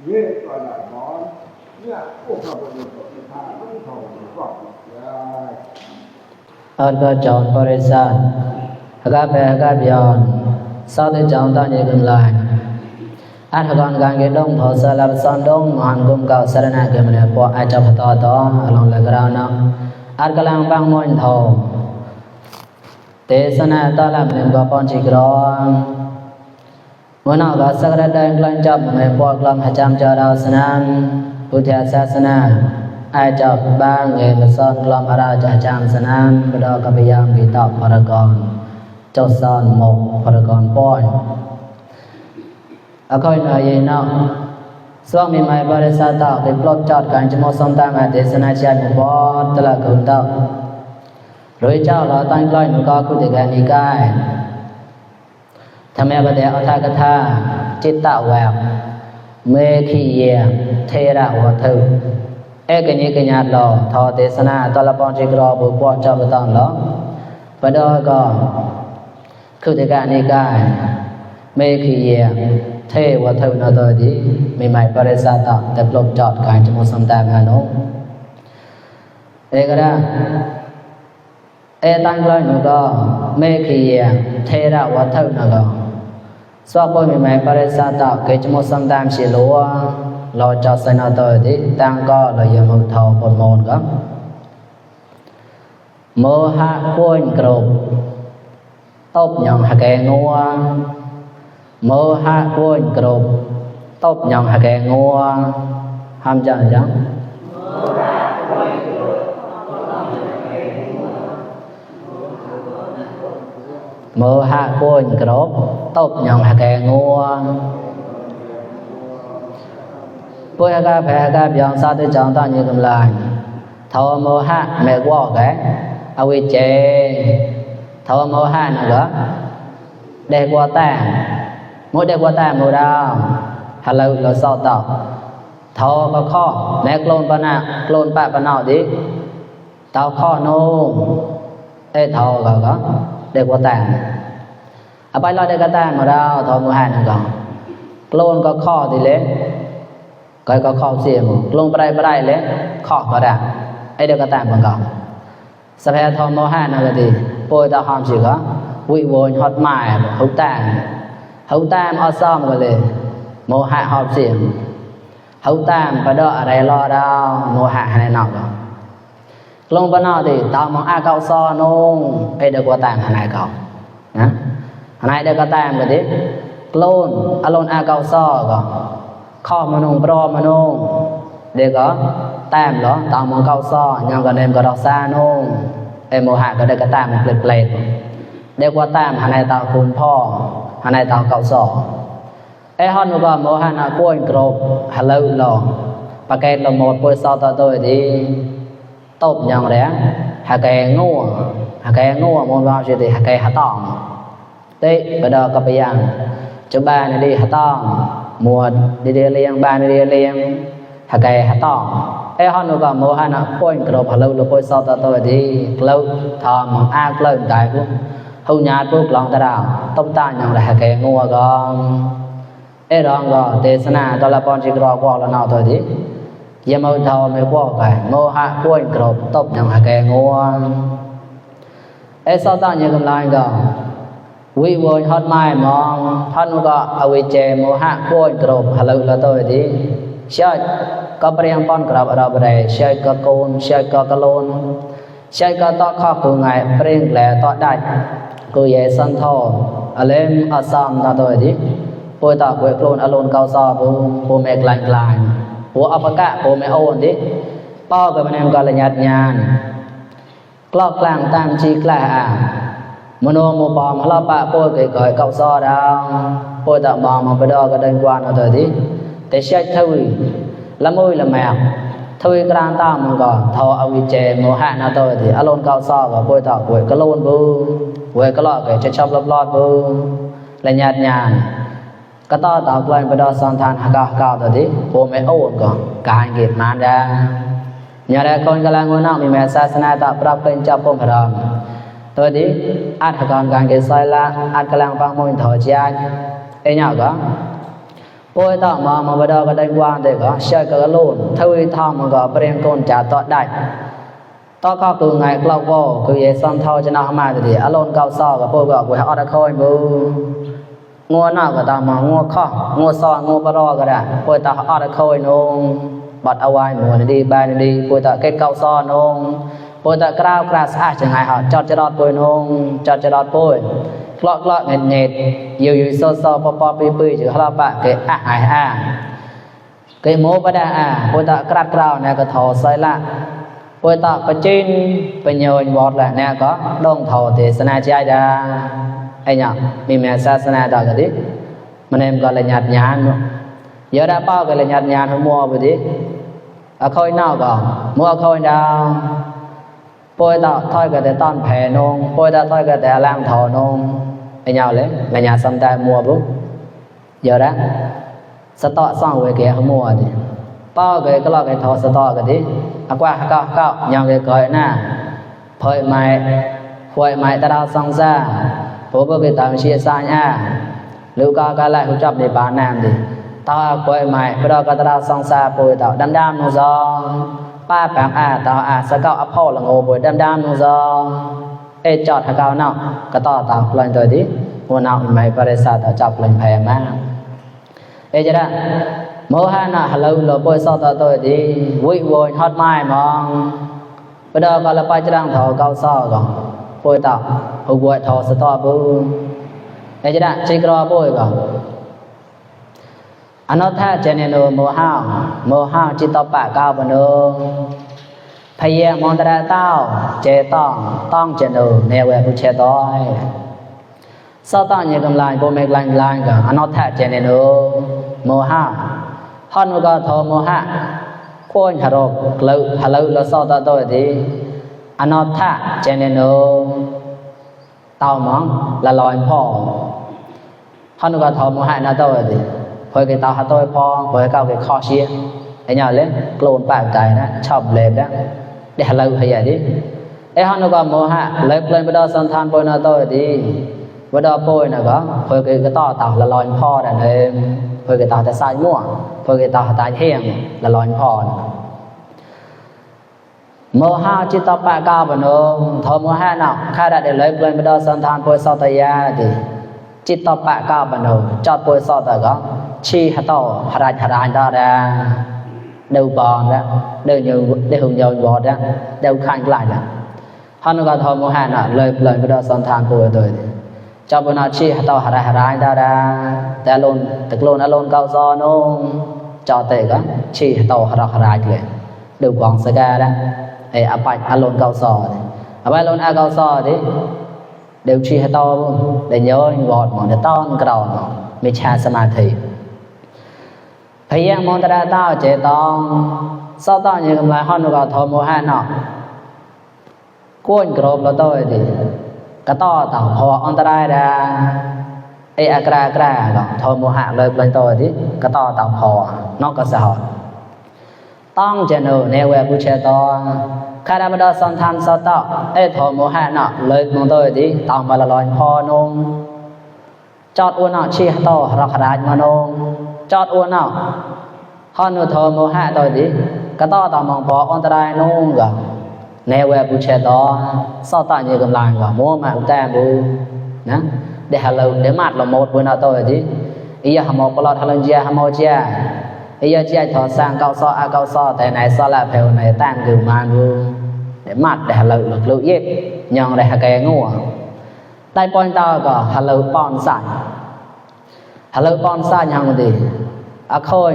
เยอะกว่านั้นนอนเนี่ยพวกเราเป็นคนที่ทานต้องทำก็อันก็จอนบริษัทอากาเปอากายอนสาวที่จองตั้งอยู่กันหลายอันกอนการเกดงทอสลับสันดงหันกุมเก่าสรณะเกมเนี่ยพออาจจะพตตอลงละกราวนะอันกำลังบางมอนทอเตสนาตาลับเนก็ปอนจิกรองวันนั้นก็สักระดับกลางจับไม่พอกลำหจำจาราวสนามพุทธศาสนาอาจจะบางเอกสอนกลำอาราจามสนามบดอกพยายามวิตาพรกรเจ้าสอนหมกพรกรป้อนอค่อยน้อยเนาะสวามีไม้บริษัทตาได้ปลดจอดการจมสมตามเทศนาชาติบอดตละกุนตาโดยเจ้าเราตั้งกล้อยนุก็คุติกานิกายทำไมประเดี๋ยวอัฏฐกถาจิตตะแววเมขีเยเทระวัฏเอกนิกญาตลอทอเทศนาตละปอนจิกรอบุปเจ้าบตังลอปดอก็คุติกานิกายเมขีเยเทวะเทวนาโดยดีมีไม้ปริษัทแต่ปลบจอดการจมูกสมตามงานโนเอกระตั้งกล้อยนุก็เมขีเยเทระวะเทวนาก็สวบมีไม้ปริษัทเกจมูกสมตามชิลัวเราจอดสนาโดยดีตั้งก็เลยยมุทาวปนมนก็โมหะก้นกรบตบยองหะแกงัวโมหะก้นกรบตบยองหะแกงัวห้ามจังจังโมหะก้นกรบตบยองหะแกงัวปุยกะแผกะยองสาธุจองตั้งอยู่กำลังทอโมหะแม่กว่าแกอวิเจทอโมหะน่ะก็ได้กว่าแต่mỗi đêm qua ta mùa đào hà lâu là sao tao thọ có kho nè clone ba nọ đi tao kho nô ê thọ có đêm qua ta à bài lo đêm qua ta mùa đào thọ mùa hai nữa còn clone có kho thì lấy cái có kho xiêm clone bài lấy kho có đà ê đêm qua ta còn còn sắp hè thọ mùa hai nữa thì bôi tao hòm chỉ có quỵ bôi hot mài hút tàn hậu tam ở xong rồi liền mô hạ họp xiềng hậu tam và đỡ ở đây lo đâu mô hạ này nọ rồi lông bên nọ thì tao mong a cao so nông đây được qua tam này cậu này được qua tam rồi đấy lôn alon a cao so rồi kho mà nông pro mà nông để có tam đó tao mong cao so nhưng còn em có đọc xa nông em mô hạ có được qua tam một lệch để qua tam này tao cùngพ่ออันไหนตาวเก่าสอไอ้ฮอนก็โมหะนะก้นกรบฮัลโหลลอปะแกลหมดป่วยซอตตัวดีตบอย่างแรงหาแกงัวมองว่าสิหาแกหาตองเตะกระดอกระเปียงจุบ้านดีหาตองหมวดดีเลียงบ้านดีเลียงหาแกหาตองไอ้ฮอนก็โมหะนะก้นกรบฮัลโหลป่วยซอตตัวดีกล้าทอมอากล้าตายพวกhầu nhà phước lòng ta đào tông ta nhận là cái ngua con ê rong go tê sana to là con chỉ gro qua là nào thôi đi giờ mơ thầu mới qua cái ngô hạ quên gro tông nhận là cái ngua ê sao ta nhận cầm lại go vi vội hot mai mong thân go awi che ngô hạ quên gro hello là tôi đi chơi có bèn con gro ở đâu đây chơi có côn chơi có calon chơi có to kho của ngày bèn lẻ to đạiกูเยสันทออเลมอาซามนาตัวดิป่วยตาป่วยโคลนอารมณ์เกาซาปูเมกลายกลายปูอัปกะปูเมโอนดิป้อกับมันเองก็ละยัดยานกลอกกลางตามจีกล้ามโนโมปอมฮลาปะป่วยเกยเกาซาดาวป่วยตามองมาไปดอก็เดินกวนเอาตัวดิแต่เช็ดทวีละมุยละแมวทวีกลางตามมันก็ทออวิเจโมหะนาตัวดิอารมณ์เกาซากับป่วยตาป่วยกะโลนบูเวก็ลอกจะชอบรอบๆบูละญาติญาณก็ต่อต่อกลายไปดอสันทานหากาวตัวดิโอเมโอนก็การเก็บมันได้อย่าได้คนกำลังวนมีแม่ศาสนาตะปรับเป็นจับปมพรามตัวดิอาจการเก็บซอยละอาจกำลังฟังมนถอดใจไอ้เนี่ยก็ โป ป่วยต่อมาบ่ดอกก็ได้กว่าแต่ก็เชื่อก็โลนทวีทองมันก็เปรียงก้นจ่าต่อได้ต่อก็คือไงกลอกว่าคือเยซันเท่าจะน่ามาดิอารมณ์เก่าซ้อก็ป่วยก็ป่วยออดคอยบ่งัวหน้าก็ตามมางัวข้องัวซ้องัวปรอก็ได้ป่วยต่อออดคอยนงบัดเอาไว้หมู่ดีบายดีป่วยต่อเก็บเก่าซ้อนงป่วยต่อกราวกราสอาจังไงฮะจอดจะรอดป่วยนงจอดจะรอดป่วยกลอกเงียดอยู่ซอปอปีๆจือฮลาปะเกะหายเกะโมปะดาป่วยต่อกราดกราวเนี่ยก็ถอใส่ละป่วยต่อก็จินไปโยนวอดละเนี่ยก็ดงถอเทศนาใจดาไอ้เนี่ยมีแม่ศาสนาดอกก็ดิมันเองก็เลยหยัดหยานเยอะได้เป้าก็เลยหยัดหยานมัวไปดิอะคอยนอกก็มัวคอยดาวป่วยต่อถอยก็แต่ต้อนแผ่นงป่วยต่อถอยก็แต่ล่างถอนงไอ้เนี่ยเลยแม่หยาสำได้มัวปุ๊บเยอะได้สตอซ่องไว้แก่ขมัวดิเป้าก็ลอกไอ้ถอสตอก็ดิอะกว่าก็ยังเลยก่อยหน้าเผยไม้หวยไม้ตะดาวซองซ่าผู้บ่ก็ตามเชียร์ซ่าญาหรือก็ไล่ฮู้จับในบ้านน้ำดิตาหวยไม้บ่ดอกก็ตะดาวซองซ่าป่วยต่อดำๆนูซอป้าแปมต่อสะเก้าอพ่อละโงป่วยดำๆนูซอจอดหาเก้าเนาะก็ต่อตามลอยตัวดิหัวเนาไม้ปริศาต่อจับลงแพมาจะได้โมหะนะฮัลโหลโลป่วยซอต่อตัวดิวิโวยฮอดไม้มองบ่ดอกก็ละไปจะดังถอเก้าซอก็ป่วยต่อผู้ป่วยถอสตอบุจะได้ชิกรอป่วยก็อนัตถะเจเนโนโมหะจิตตปะก้าวบโนพยามอนตระเต้าเจต้องเจโนเนเวผู้เชตอยสตอนยังกำลังโบเมกลังก็อนัตถะเจเนโนโมหะฮอนก็โทโมหะโคนหรอกฮัลโหลแล้วสตตัวดีอนัตถะเจเนโนเต้ามองละลอยพ่อฮอนก็โทโมหะนะตัวดีพอเกตาหาตัวพอพอเก้าเกข้อเชียไอ้เนี่ยเลยโกรนปากใจนะชอบเล็บนะได้ฮัลโหลให้ยัยดิไอ้ฮันก็โมหะเล็บเลยไปดอสันทานปอยนาตัวดีไปดอปอยนะก็พอเกต่อต่อละลอยพ่อแต่เลยพอเกต่อแต่สายมั่วพอเกต่อตายเที่ยงละลอยพ่อโมหะจิตตปะก้าวบโนทอโมหะเนาะข้าได้เล็บเลยไปดอสันทานปอยสัตยาดิจิตตปะก้าวบโนจอดปอยสัตก็ชีหะต่อหรายต่อดาเดิวบอนแล้วเดินอยู่ได้หุ่นยนต์บอดแล้วเดิวขันกลายแล้วฮันก็ทอโมหะน่ะเลยไปดอสันทานปอยตัวจอบนาชีหะต่อหรายต่อดาแต่ลนตะโลนอารมณ์เก่าซอนงจอเตก็ชีหะต่อหรายเลยเดิวกองสกาแล้วไอ้อภัยอารมณ์เก่าซออภัยลนอาเก่าซอดิเดิวชีหะต่อได้ย้อนบอดหมอนต้อนกรอนมิชาสมาธิพยามอนตระเต้าเจตองสตอนยังกำลังฮอนก็โทโมหะเนาะก้นกรบแล้วตัวดิกระต่อต่อพออันตรายดาไอ้อกราก็โทโมหะเลยเป็นตัวดิกระต่อต่อพอนอกก็สะหอต้องเจโนเนเวผู้เชตอคาราบดสันทานสตอไอ้โทโมหะเนาะเลยมองตัวดิต้องมาละลอยพอนงจอดอ้วนเนาะชีหะโตรักราชมานงจอดอ้วนเนาะฮอนุโทโมหะตัวดิกระต่อต่อมองพออันตรายนงก็เนเวผู้เชตอสตอนยังกำลังก็โมมาอุตแตบูนะเดี๋ยวเราเดี๋ยวมัดเราหมดวันตัวดิอีหมอกปลอดทะเลเจียหมอเจียอีเจียถอดสร้างเก้าซออาเก้าซอแต่ไหนซอละเพลไหนตั้งคือมาดูเดี๋ยวมัดเดี๋ยวเราหลุดเย็บยังเดี๋ยวแกงัวใต้ปอนตาก็ฮัลโหลปอนสั่นฮัลโหลปอนสั่นยังดีอะคอย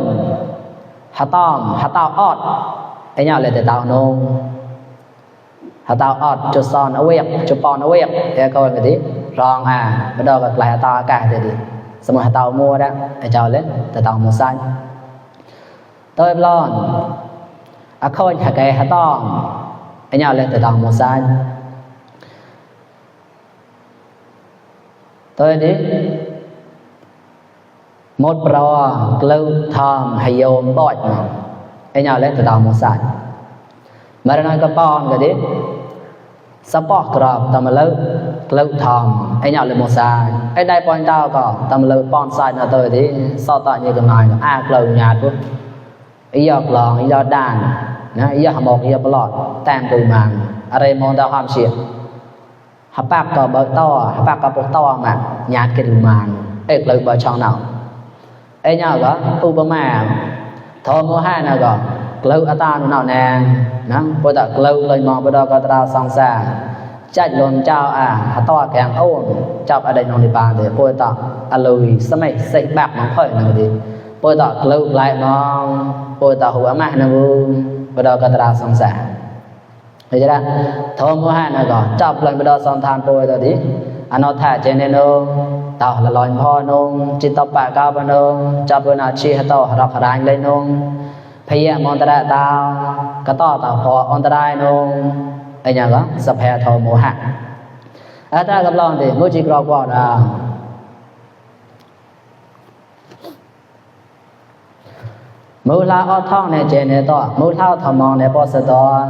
ฮะตอมฮะตาออดไอ้เนี่ยเลยแต่ตาโนฮะตาออดจุดซอนเอาเวียบจุดปอนเอาเวียบไอ้คอยก็ดีรองไม่ดอกก็กลายตาอากาศดีสมมติฮะตามัวได้ไอ้เจ้าเล่นแต่ตามัวสั่นตัวบลอนอะคอยฮะแกฮะตอมไอ้เนี่ยเลยแต่ตามัวสั่นตัวนี้หมดปลอกลูทอมให้โยมบ่อยไอ้เนี่ยเล่นแต่ดาวมสันมาเรื่องนั้นก็ป้อนกันดิสปอร์ตกรอบตามมาลูทอมไอ้เนี่ยเล่นมสัน ai đây point tao có tầm lơ pon sai nó tôi thì so tọa như cái này a lơ nhạt luôn ý giọt lòn ý giọt đàn nó ý giọt một ý giọt lọt tam từ màng ở đây mong tao ham chuyện hấp bạc có bờ to hấp bạc có bờ to mà nhạt cái từ màng ai lơ bờ trong nào ai nhau có Obama thôi mua hai nào có lơ ở ta nào nè nó bây giờ lơ lên mong bây giờ có tao sang xa chạy lồn chào to kẹng ôn chào ở đây nó đi bàn để bây giờ lùi sớm ấy xây bạc nó khởi nào đi bây giờ lơ lại mong bây giờ hùa mà nó bây giờ có tao sang xa thấy chưa thôi mua hai nào có chào lên bây giờ sang than bây giờ đi nó thả trên này nó tao là lòiพ่อ nông chỉ tao bạc cao bên nông chào bên nào chi tao học hành lên nông bây mong ta tao cái tao họ on ta nông ai nhà có sập hè thò mùa hạ ta gặp lòng thì mỗi chỉ có qua là mưa la ở thong này trên này to mưa thao thầm mong này bao giờ to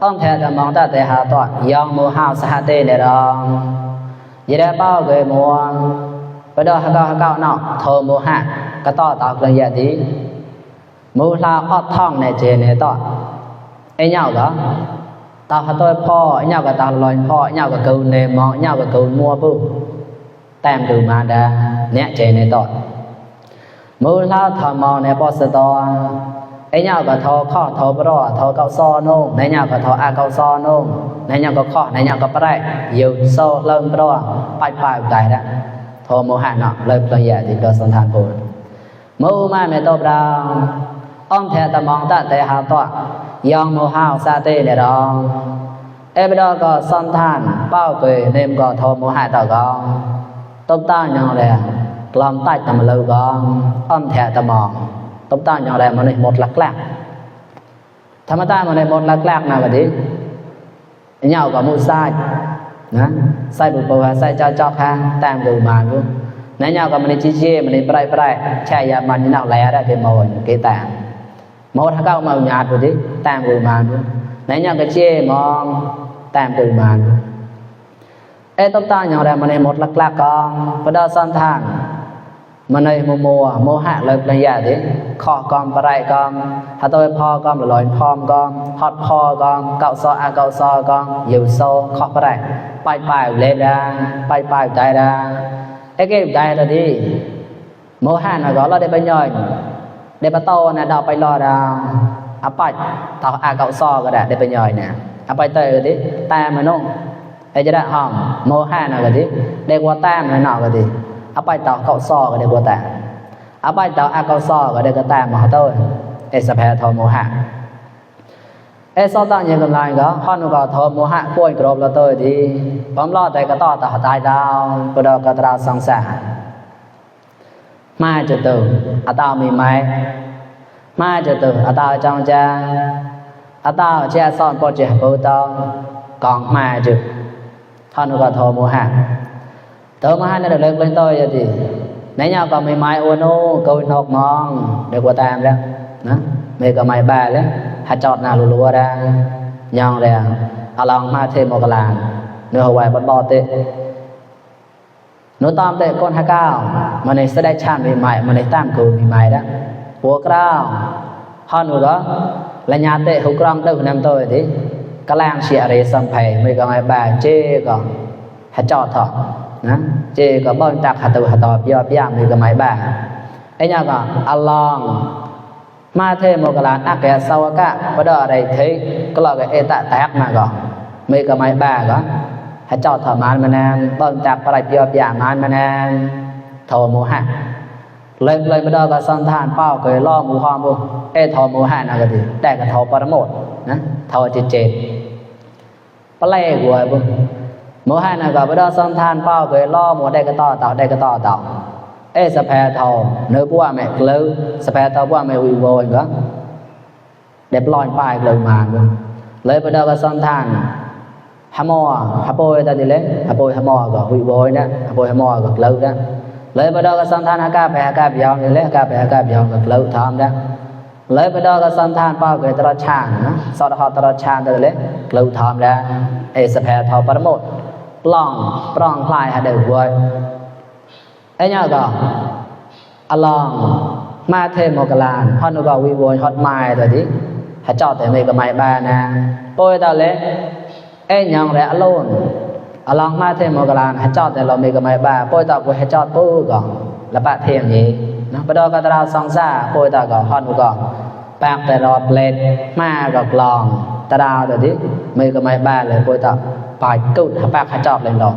ông thề thầm mong ta để hạ to yong mưa hao sa tê này đó vậy đó bao người mùa bây giờ hạ cao nọ thò mùa hạ cái to tạo cái gì thì mưa la ở thong này trên này to ai nhau đó tao hạt tôiพ่อ nhau cả tao lòiพ่อ nhau cả cầu nề mò nhau cả cầu mua bu tam từ mà đã nè chế này tọt mưa lao thò mò này bao giờ to ấy nhau cả thò kho thò bro thò cao so nô này nhau cả thò a cao so nô này nhau cả kho này nhau cả brai nhiều so lên bro pai cái đó thò mồ hạ nọ lên cái gì thì do sanh than phù mưa mà mẹ tôi ra ông thề ta mong ta để hạ tọa yong mô hao sa tê này đó em đó có son than bao quỳ nên có thô mô hai tàu có tông ta nhỏ lè làm tay tầm lâu có ông thẻ tầm mò tông ta nhỏ lè mà này một lạc lạc thầm ta mà này một lạc lạc nào vậy đi nhau có một sai nè sai bự bự sai cho ha tam bự mà luôn nãy nhau có mình chi mình brai chạy ya mình nào lẻ ra cái mồi cái tàn một cao màu nhạt rồi đấy tam bự mà luôn nãy nhau cái chê mong tam bự mà luôn ê tông ta nhỏ lẻ mà này một lạc lạc con và đó son thang mà này mùa hạ lời là giả đấy kho con brai con hà tôi pho con là loài pom con hot pho con cạo so con nhiều sâu kho brai pai lên ra pai tay ra cái đây là đi mùa hạ nó gọi là để bên nhồi để bắt to nè đào pai lo ra pai tao cạo so cái để bên nhồi nè pai tay đi ta mà nó ai cho đã hòm mùa hạ nó cái đi để qua tam này nọ cái gì pai tao cạo so cái để qua tam pai tao cạo so cái để cái tam mà tôi ai sắp hè thò mùa hạ ai so tao nhiều lần có con nó thò mùa hạ quay gồm là tôi thì bấm lo tại cái to tao tai đau cái đó cái tao sang xả mai từ từ tao mì mai mai từ từ tao trong cha tao che son po che bơ tao còn mai chứ con nó thò mùa hạ tớ mà hai nó được lên tôi vậy thì nãy nhau còn mày mai ôn ô câu nọc mong để qua tam đó đó mày có mày bà đấy hạt chọt nào lùa ra nhon đây lòng mai thêm một cái làn nửa hoài bắt bò tệ nửa tam tệ con hai cao mà này sẽได้chạm mày mày mà này tam cừu mày đó búa cao hơn nữa đó là nhà tệ hữu con từ năm tôi thì cái làng xịa để xâm phèn mày có mày bà chê còn hạt chọt thọ chê có bao nhiêu hạt tọp do piang thì có mấy bà ấy nhau có along mà thêm một cái là cái sau cả bắt đầu đây thấy có là cái tạ tạc mà có mấy có mấy bà có hạt cho thở mát mà nè bao nhiêu có lại do piang mát mà nè thở mùa hạ lên bắt đầu có son than bao cái lo mùa hoa mùa thở mùa hạ nào cái gì để cái thở para một thở chết bắt lấy của mùa hai này có bắt đầu son than bao cái lo mùa đây cái to tạo ê sập hè thầu nơi qua mẹ lư sập hè thầu qua mẹ uy vô đó đẹp lòi bài lời mà lấy bắt đầu cái son than hapoi ta đi lấy hapoi có uy vô đó hapoi có lư đó lấy bắt đầu cái son than haka biong đi lấy haka biong có lư thom đó lấy bắt đầu cái son than bao cái tao chàng đó sau đó họ tao chàng tới lấy lư thom ra ê sập hè thầu bắt một plong plai hạt đều vui ไอ้เนี่ยก็อลองมาเทมกลานฮอนุก็วิวฮอดไม้ตัวดิหาเจ้าแต่ไม่ก็ไม่บ้านะป่วยตอนเล็กไอ้ยังแหละอโลนอลองมาเทมกลานหาเจ้าแต่เราไม่ก็ไม่บ้าป่วยตอนกูหาเจ้าปูก็ละปะเทียมนี้นะปดอกระตราสองซ่าป่วยตอนก็ฮอนุก็แปลกแต่รอเปลดมาก็กลองตราตัวดิไม่ก็ไม่บ้าเลยป่วยตอนปล่อยกุดหาปากหาเจ้าเลยหรอก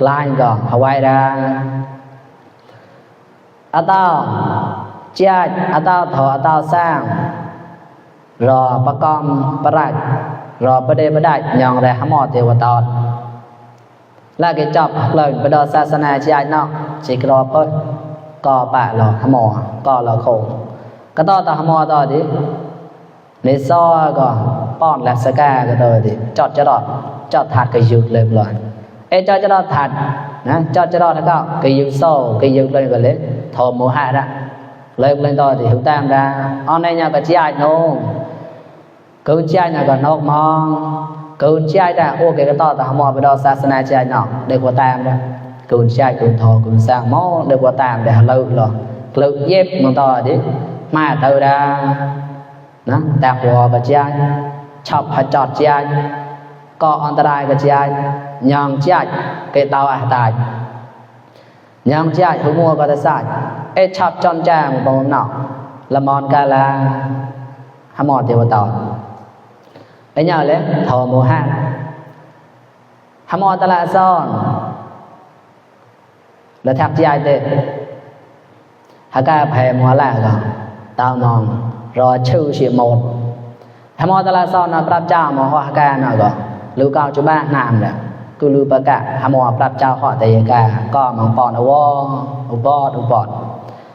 กลายก็หาไว้ได้atau chiat atau tho atau sang ro pakam parat ro pade padat nyong re hamo tewata la ke chop lời pada sasana chiat no chi kro pa ko pa lo hamo ko lo khong ka to ta hamo to di ne so ko pon la saka ka to di chot chot that ka yut le loi e chot thatนะจอดแล้วก็กยุโซกยุเลยก็เลยโทโมหะละเลยlên to thì hữu tam ra on đây nhà có chia nô cứ chia nhà có nóc mong cứ chia ra ô cái to ta mò vào đó sasana chia nọ để qua tam ra cứ chia cứ thò cứ sang mó để qua tam để lự rồi lự dép một to đi mà từ ra nó tạc hòa và chia chọc hay chọt chia cóอันตรายก็chia nhang chia cái tao tài nhang chia hữu mua có thể sai ê chọc tròn cha một bông nọ là mòn ca là hàm mòn tiêu tao ấy nhờ lấy thò mùa hạ hàm mòn ta là son là thạc chia tê hà ca phê mua lại rồi tao mòn rồi chư chỉ một hàm mòn ta là son là prap cha mà hoa ca nọ rồi lưu cao cho ba nam nè cứ lưu ba cả hàm mòn prap cha họ tây ca có mong pon ở bọt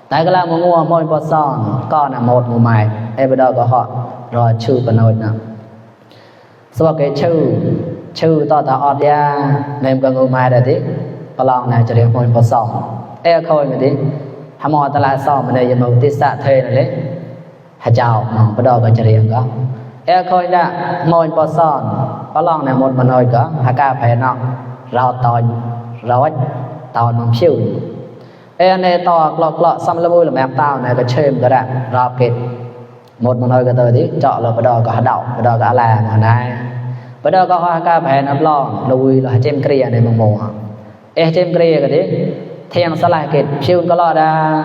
tại cái là một ngua môi bọt son có là một mùa mày em bây giờ có họ rồi chư bà nội nè sau cái chư to ta ọt ra nên có ngua mày đây tí bà lòng này cho đến môi bọt son em khôi người tí hàm mòn ta là son mà đây một tí xạ thuê này đấy hà chào mong bây giờ có cho đến có em khôi đã môi bọt son bà lòng này một bà nội có hà ca phải nọ rau tòn mong siêu ê này to lọ xăm lơ môi là mẹ tao này có chơi một cái đạn rau kịt một nơi cái tờ tí chọn là bắt đầu có hạt đậu bắt đầu có là mà này bắt đầu có hoa ca phải nắp lon lùi là chém kia này mong mùa ê chém kia cái tí thêm sát lại kịt siêu có lọ ra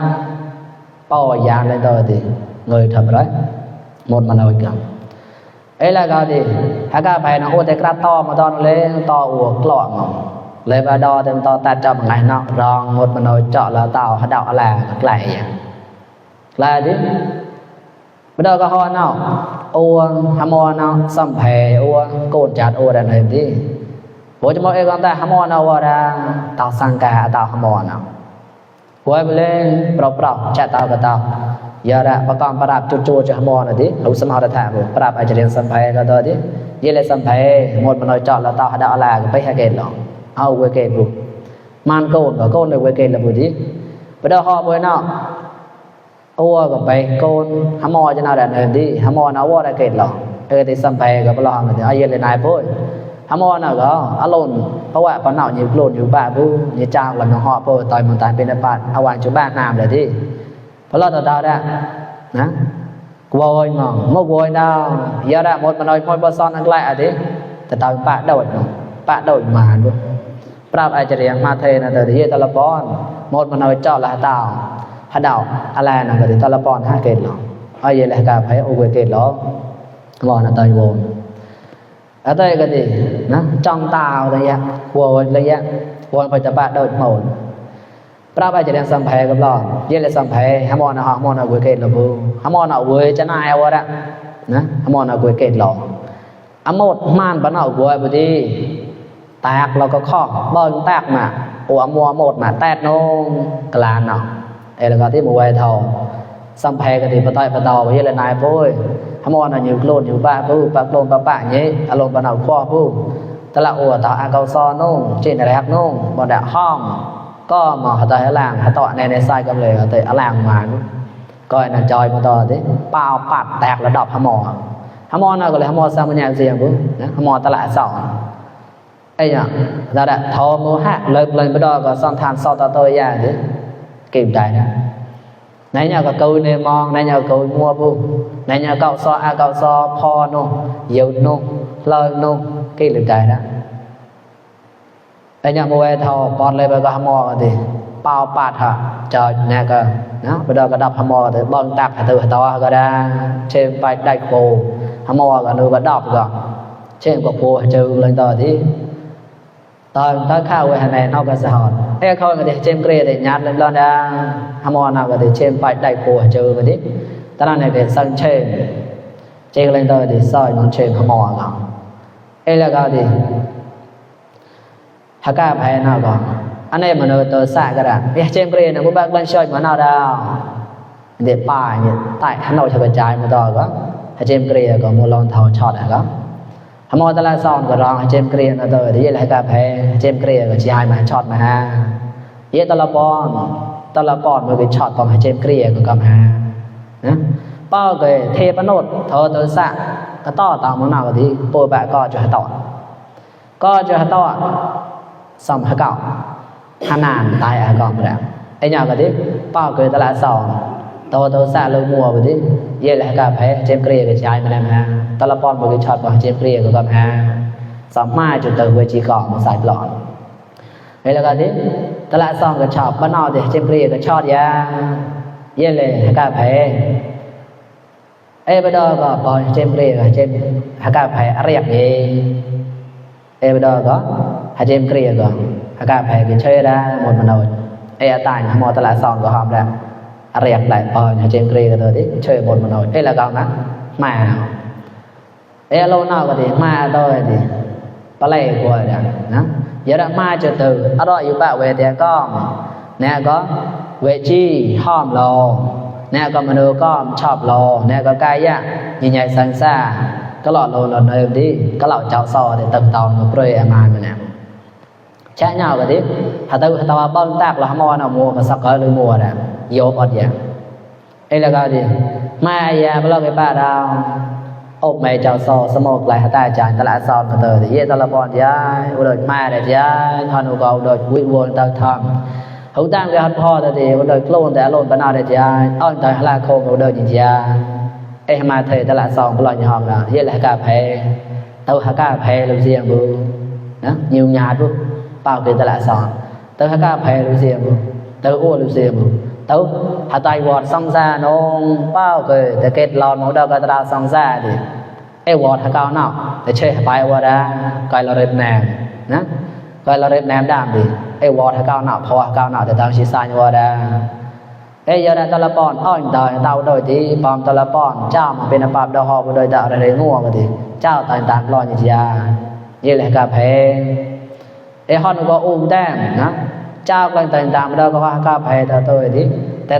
bỏ dàn lên tờ thì người thật đấy một mà nơi cả ấy là cái gì hoa ca phải nó ô thế cái to mà to nó lên to uổng lọ mà lấy vào đo thêm to ta cho một ngày nọ rồi một mình nói chọn là tàu hạt đậu là các lại là chứ bây giờ có hoa nào ô hàm mò nào xăm phè ô cồn chặt ô đàn hình đi bố cho mọi người con ta hàm mò nào ra tàu sang cả tàu hàm mò nào quay lên pro chặt tàu cả tàu giờ đã bà con bà đạp chua cho hàm mò này đi lúc xâm họ đã thả bà đạp ai cho đến xăm phè ra thôi đi vậy là xăm phè một mình nói chọn là tàu hạt đậu là cái hai kền đóเอาไว้เกตบุมันโกนก็โกนเลยไว้เกตละบุดิไปดอฮอบ่เนาะอัวก็ไปโกนหามอจะนาดันเอิ้นดิหามอนะอัวได้เกตหรอติสัมไปก็บ่ลองก็อาเยเลยนายพุ่นหามอน่ะก็อารมณ์เพราะว่าปะเนาะอยู่โกนอยู่บ้านผู้นี่จ้างละฮอพุ่นต่อยมันตายเป็นปาดเอาวางอยู่บ้านน้ำเลยดิเพราะเราดาวได้นะกวอยมองมกวอยดาวยาได้หมดมันน้อยพอยบ่ซ้อนอันไกลอ่ะดิแต่ตายปะโดดปะโดดมาด้วยปราบอาจารย์มาเทนะแต่ที่ตะละปอนหมดมันเอาเจาะละตาวหาดาวอะไรนะก็ที่ตะละปอนหาเกตหรอไอ้เยลกาไผโอเวเกตหรอมอนะตายโวนอะตายก็ดินะจ้องตาวระยะวัวระยะวนไปจะปะโดดหมดปราบอาจารย์สัมเพกับหรอเยลสัมเพหามอนะฮะมอนะโอเวเกตหรอบูหามอนะโอเวจะนายเอาละนะหามอนะโอเวเกตหรออะหมดม่านปะเนาโอเวบ่ดีแตกเราก็ข้อเบิ้งแตกมาหัวมัวหมดมาแตกนงกลานเนาะเอแล้วก็ที่มัวไว้ทอสัมเพก็ที่ปะต้อยปะตอไปเยอะนายปุ้ยหามอน่ะอยู่โกลนอยู่บ้าผู้ปะโกลนปะปะเงี้ยอารมณ์ปะเนาข้อผู้ตะละอัวตาอาเกาซอนงเจนแรกนงบ่ดะห้องก็มาหาตาให้ล่างหาตอในไส้กำเลยเตะล่างมาก็น่ะจอยมาต่อที่เปล่าปัดแตกระดับหามอน่ะก็เลยหามอสร้างปัญญาเสียงผู้นะหามอตะละสอนไอ้เนี่ยเราได้ทอโมหะเลิกเลยไปดอก็ซ่อนทานซอตตัวอย่างดิ kịp đại đó nãy nhà có câu nề mong nãy nhà câu mua bu nãy nhà cậu so pho nô dầu nô lời nô kịp được đại đó nãy nhà mua thầu bọn lấy bao mò thì bao bát hả trời nè cơ nó bây giờ có đập mò thì bơm tạc từ toก็ได้trên phải đại cổ mòก็nóก็đậpก็trên có cổ trừ lên to thìตอนถ้าเข้าไว้ในนอกก็สะหอดไอ้เขาก็ได้เชมเกรดได้ยัดlên đó mò nàoก็ได้เชมไปđại cổ trừไปดิตอนนั้นเนี่ยสั่งเชมเจlên to thì soi nóเชมmòก็ไอ้แล้วก็ดิหากาไปnàoก็อันนี้มันตัวสะก็ได้ไอ้เชมเกรดเนี่ยบ่บักบันช่วยมันเอาดาวเดี๋ยวป้ายเนี่ยใต้หันเอาจะกระจายมาต่อก็เชมเกรดก็มูลองเท่าช็อตอ่ะก็มอตะละซอนก็รองเจมเกรียนตัวที่อะไรกาแฟเจมเกรียก็สิให้มาช็อตมาฮะเยตะละปอนมันก็ช็อตของเจมเกรียก็กำหานะป้อก็เทปโนดเธอตัวสะก็ต่อตามมันเอาก็ที่โปบะก็จะต่อก็จะต่อสมหะเก่าหานานตายอ่ะก็บ่ได้ไอ้หยังก็ที่ป้อก็ตะละซอนตัวสะลงมัวบ่ที่เยอะไรกาแฟเจมเกรียก็สิให้มาแล้วฮะตะละปอนบ่ก็ช็อตของเจมเกรียก็กำหาสามารถจุดตัวเวจีก่อนใส่ปลอดไอ้แล้วก็ที่ตะละซองก็ชอบบ้านนอกเจมเกรียก็ช็อตยาเยเลยกาแฟไอ้บ่ดอก็ปอนเจมเกรียก็เจมกาแฟเรียกเองไอ้บ่ดอก็เจมเกรียก็กาแฟก็เชยได้หมดมโนไอ้ตายหมอตะละซองก็หอมแล้วเรียกได้ปอนเจมเกรียก็ตัวที่เชยหมดมโนไอ้แล้วก็นะมาเอโลนอกก็ดีมาตัวดีปลายกว่าเนี่ยนะอย่าได้มาจะตื่นอร่อยอยู่บ้านเวทีก็เนี่ยก็เวจีห้อมรอเนี่ยก็มนุษย์ก็ชอบรอเนี่ยก็กายยะใหญ่ๆสังสาก็หลอดโลหลอดเดิมดีก็เหล่าเจ้าซอเดี๋ยวตึกตองกับเปรย์มาเนี่ยแช่เงาก็ดีถ้าตัวบ้านตากเราหม้อหน้ามัวก็สักก็เลยมัวเนี่ยโยบอดอย่างไอ้แล้วก็ดีมาอย่าไปเล่ากับป้าดาวốp mày chào sò sớm một lại ta chàng ta lại sòn mà tờ thì ta là bọn giá đời mai để giá thằng nó cầu đời quý buồn ta thầm hữu tăng cái hạt pho thì đời luôn để luôn bên nào để giá ơn thời là không có đời gì giá em mà thầy ta lại sòn cái loại nhà hòm là hiện lại cà phê tao hả cà phê làm gì bự đó nhiều nhà bự bao tiền ta lại sòn tao hả cà phê làm gì bự tao uống làm gì bự tao hả tay vọt xong ra nó bao cái để kết lòn nó đâu cái ta xong ra thìไอ้วอดหาเก่าเนาะแต่เช่ไปว่าได้ไกลเราเร็บแนมนะไกลเราเร็บแนมดามดิไอ้วอดหาเก่าเนาะพอหาเก่าเนาะแต่ทางชิซานว่าได้ไอ้ยาดาตะละปอนอ้อยตายเตาโดยที่ปอมตะละปอนเจ้ามาเป็นปราบดอกฮอโดยตะอะไรงัวก็ดิเจ้าต่างๆรออยู่ยาเยแหละกาแฟไอ้ฮอนก็อุ้มแต้มนะเจ้าต่างๆดอกก็ว่ากาแฟตะโตยดิแต่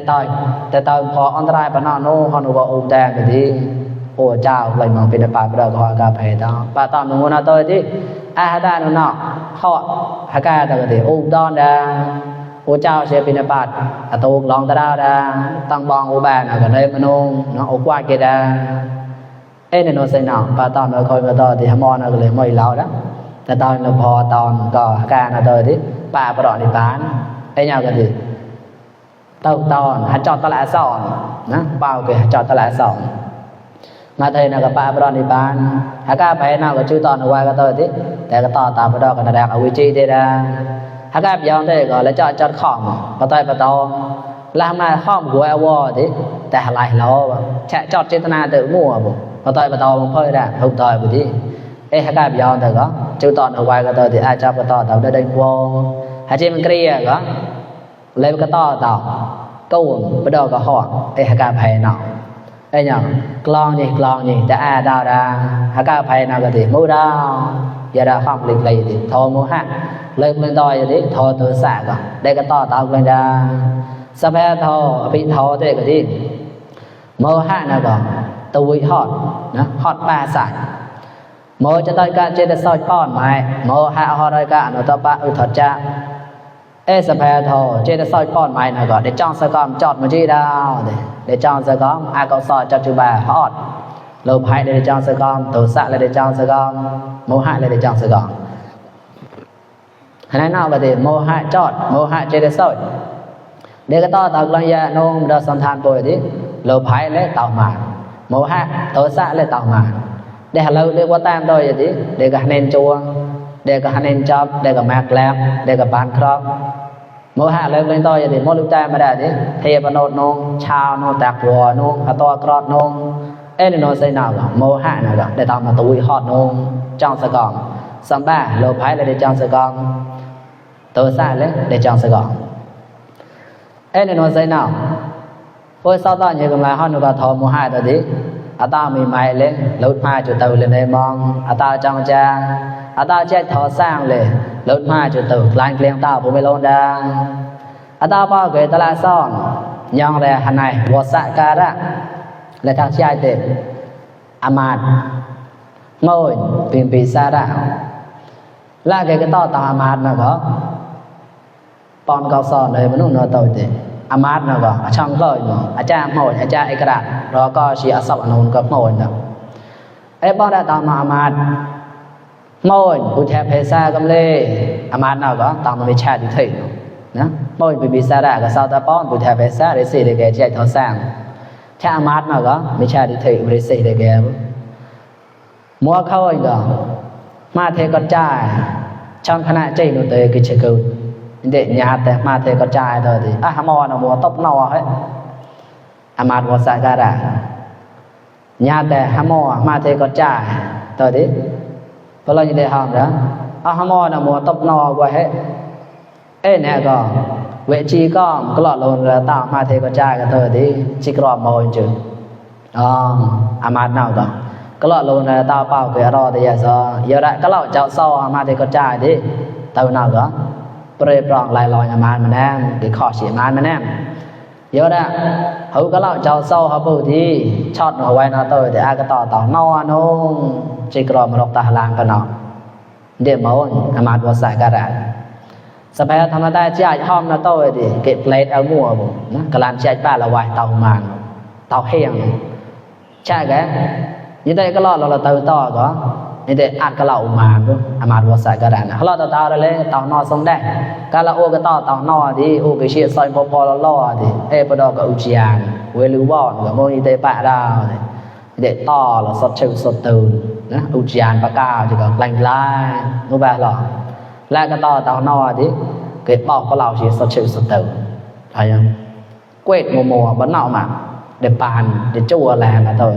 ตอนพออันตรายปะเนาะโนฮอนก็อุ้มแต้มก็ดิโอ้เจ้าเลยมองเป็นปราบดอกฮอกาแฟตอปาตอมนูนะโตยดิอาหาดาเนาะฮอหากาตะก็ดิอุ้มดอนดาโอ้เจ้าเสียเป็นปาดอะตูลองตะดาดาตั้งบองอุบานะก็เลยมโนเนาะอกว่าเกดาเอ้เนโนไซเนาะปาตอนคอยมาต่อที่หมอนะก็เลยไม่เล่านะแต่ตอนเราพอตอนก็กานะโตยดิปาประดอนิพานไอ้ยาวก็ดิตอนหาจอดตะละสอนนะเป้าคือหาจอดตะละสอนมาเทนะกับปาประดอนิพานหากาไปนะก็ชื่อตอนเอาไว้ก็โตยดิแต่ก็ต่อตามประดอกันดักเอาวิจิเดดาหากยอมได้ก็แล้วจอดข้อมปะต้อยปะตอลามาข้อมหัวอวอดิแต่หลายล้อแฉะจอดเจตนาเตอมั่วบ่ปะต้อยปะตอมันเพิ่นได้ถูกต้อยบ่ดิเอ้หากยอมได้ก็ชื่อตอนเอาไว้ก็โตดิอาจจะปะตอตามได้บ่หาจิมันเกลียก็เลยก็ต่อก็วนปะดอก็ฮอดเอ้หากไผเนาะไอ้หยังกลองนี่แต่อาดาวดาหากไผเนาะก็ดิมูดาวอย่าได้ข้อมเล็กๆดิโทโมหะเลยมันต่อยดิโทตัวสะก็ได้ก็ต่อตามกันดาสะแพโทอภิโทได้ก็ดิโมหะนะก็ตวิฮอดนะฮอดปาสายโมจะต้อยกะเจตซอยป้อนไม้โมหะฮอดอยกะอนุตปะอุทธจะเอสะแพโทเจตซอยป้อนไม้นะก็ได้จ้องสะกอมจอดมาจีดาวได้จ้องสะกอมอาก็ซอยจอดจุบาฮอดโลภะได้จ้องสะกอมโทสะได้จ้องสะกอมโมหะได้จ้องสะกอมให้นอกก็ได้โมหะจอดโมหะเจตซอย để cái to tàu lần ya nông đó sanh than bồi đi lâu phái lấy tàu mà mẫu hạ tối xã lấy tàu mà để lâu để qua tam thôi vậy đi để cả nên chua để cả nên chop để cả mạc lẹp để cả bàn crop mẫu hạ lên lên tôi vậy đi mẫu lưu tam mà đã đi thì bà nốt nông chao nông tạc vò nông hà to crop nông ê nó xây nào cả mẫu hạ nào cả để tàu mà tụi hot nông trong Sài Gòn xong ba lâu phái lấy để trong Sài Gòn tối xã lấy để trong Sài Gòn ê nó xây nào ôi sau đó như là họ nó thò mua hai rồi đi ta mình mày lên lột mai cho tàu lên đây mong ta trong cha ta chạy thò sang lên lột mai cho tàu lanh lên tàu của mình luôn đã ta bao cái ta lại son nhong đây hàng này vô sạ ca đó là thằng trai tiền amad ngồi tìm bị xa đạo là cái to tàu amad mà có con cao son đây vẫn nó tàu tiền amad ណាក៏ចង់លើមកអាចារ្យមួយអាចារ្យអីក្រាតរក៏ជាអសពអនុនក៏មួយដែរអេបងដែរតមកអាមាតមួយពុទ្ធភាសាកំលេអាមាតណាក៏តមកវិឆាទិដ្ឋិណាមួយពីវិសារៈក៏សោតបងពុទ្ធភាសារិសិដែលគេចែកថសាងឆាអាមាតណាក៏វិឆាទិដ្ឋិរិសិដែលគេមួខោយក៏មកទេក៏ចាយចង់គណៈចេញនោះទៅគេជិះគឺđể nhàแต่มาเทกระจายthôi thìหมอน่ะมัวตบนอเฮ้อามาดวสากาดาnhàแต่หมอมาเทกระจายthôi thì เพราะเราจะได้ห้ามนะหมอน่ะมัวตบนอไว้เฮ้เนี่ยก็เวจีก็กลอดลงแล้วตามมาเทกระจายกันthôi thì จิกรอบมอยจึงอามาดน่ะก็ลอดลงแล้วตาเป้าเกรอแต่อย่าซอยะก็เล่าเจ้าซอมาเทกระจายดิตาน่ะก็เปรย์ปรองลายลอยอามาแน่คือขอเสียมาแน่เยอะนะเขาก็เล่าเจ้าโซ่เขาพูดที่ช็อตหัวไว้นะตัวแต่อาก็ต่อนอนงจีกรอมรกตาลางกันเนาะเดี๋ยวมันอามาตัวใส่กระดาษสมัยธรรมดาจ่ายห้อมนะตัวดิเก็บเลดเอามั่วบุนะกระลานจ่ายบ้านละไว้เตามันเตาเฮียงใช่แกยี่ได้ก็รอเราเตาต่อก็นี่แต่อัดก็เล่ามาบุอามาตัวใส่กระดาษนะเขาเล่าเตาเลยเตานอทรงได้การละโอก็ต่อเตานอดิโอก็เชี่ยซอยพอละล่อดิปดก็อุจยานเวลือวอนก็โมนี่แต่ปะดาวเด็ดต่อละสดชื่อสดตื่นนะอุจยานปะกาจะก็แรงลายรู้ป่ะหรอแล้วก็ต่อเตานอดิเกิดบอกก็เล่าเชี่ยสดชื่อสดตื่นใช่ยังเกวดมัวบ้านนอกมาเด็ดปานเด็ดจั่วแรงนะตัว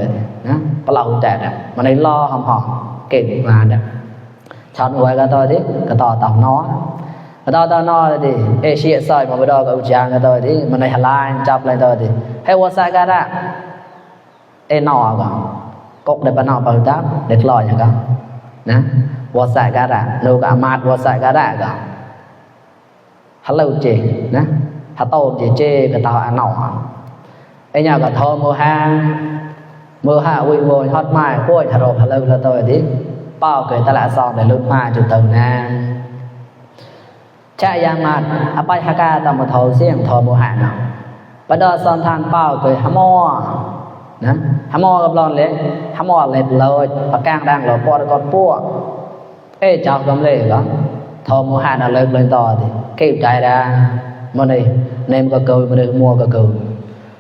นะปลาหุ่นแตกมันในล่อหอมเก่งมาเนี่ยช็อตไว้ก็ตัวดิก็ต่อเตานอก็ต่อเตานอดิเอเชียซอยมาไปดอกอุจยานก็ตัวดิมันในหลายจับเลยตัวดิให้วัวใส่กันละนอก็กกเด็ดปนอปลาเด็ดลอยอย่างกันนะวัวใส่กันละนูก็อามาดวัวใส่กันละก็ฮัลโหลเจนะฮัตโต้เจก็ต่ออันนอเนี่ยก็ทอมือห้าวิโวยฮอตไม้กล้วยทะโรพะเลิกละตัวดิเป้าเกิดตลาดซองในรุ่นมาจุดเติมน้ำชายามาดอภัยฮากาตามมาทอเสียงทอมือห้าเนาะประดอซอนทานเป้าเกิดฮะมอนะฮะมอกับร้อนเล็กฮะมอเล็ดเลยปากกางดังหล่อปอดก้อนปั้วเจ้ากำเล่ก็ทอมือห้าน่ะเลิกเลยต่อดิเก็บใจได้มันนี่เนมก็เกิดมันนี่มัวก็เกิด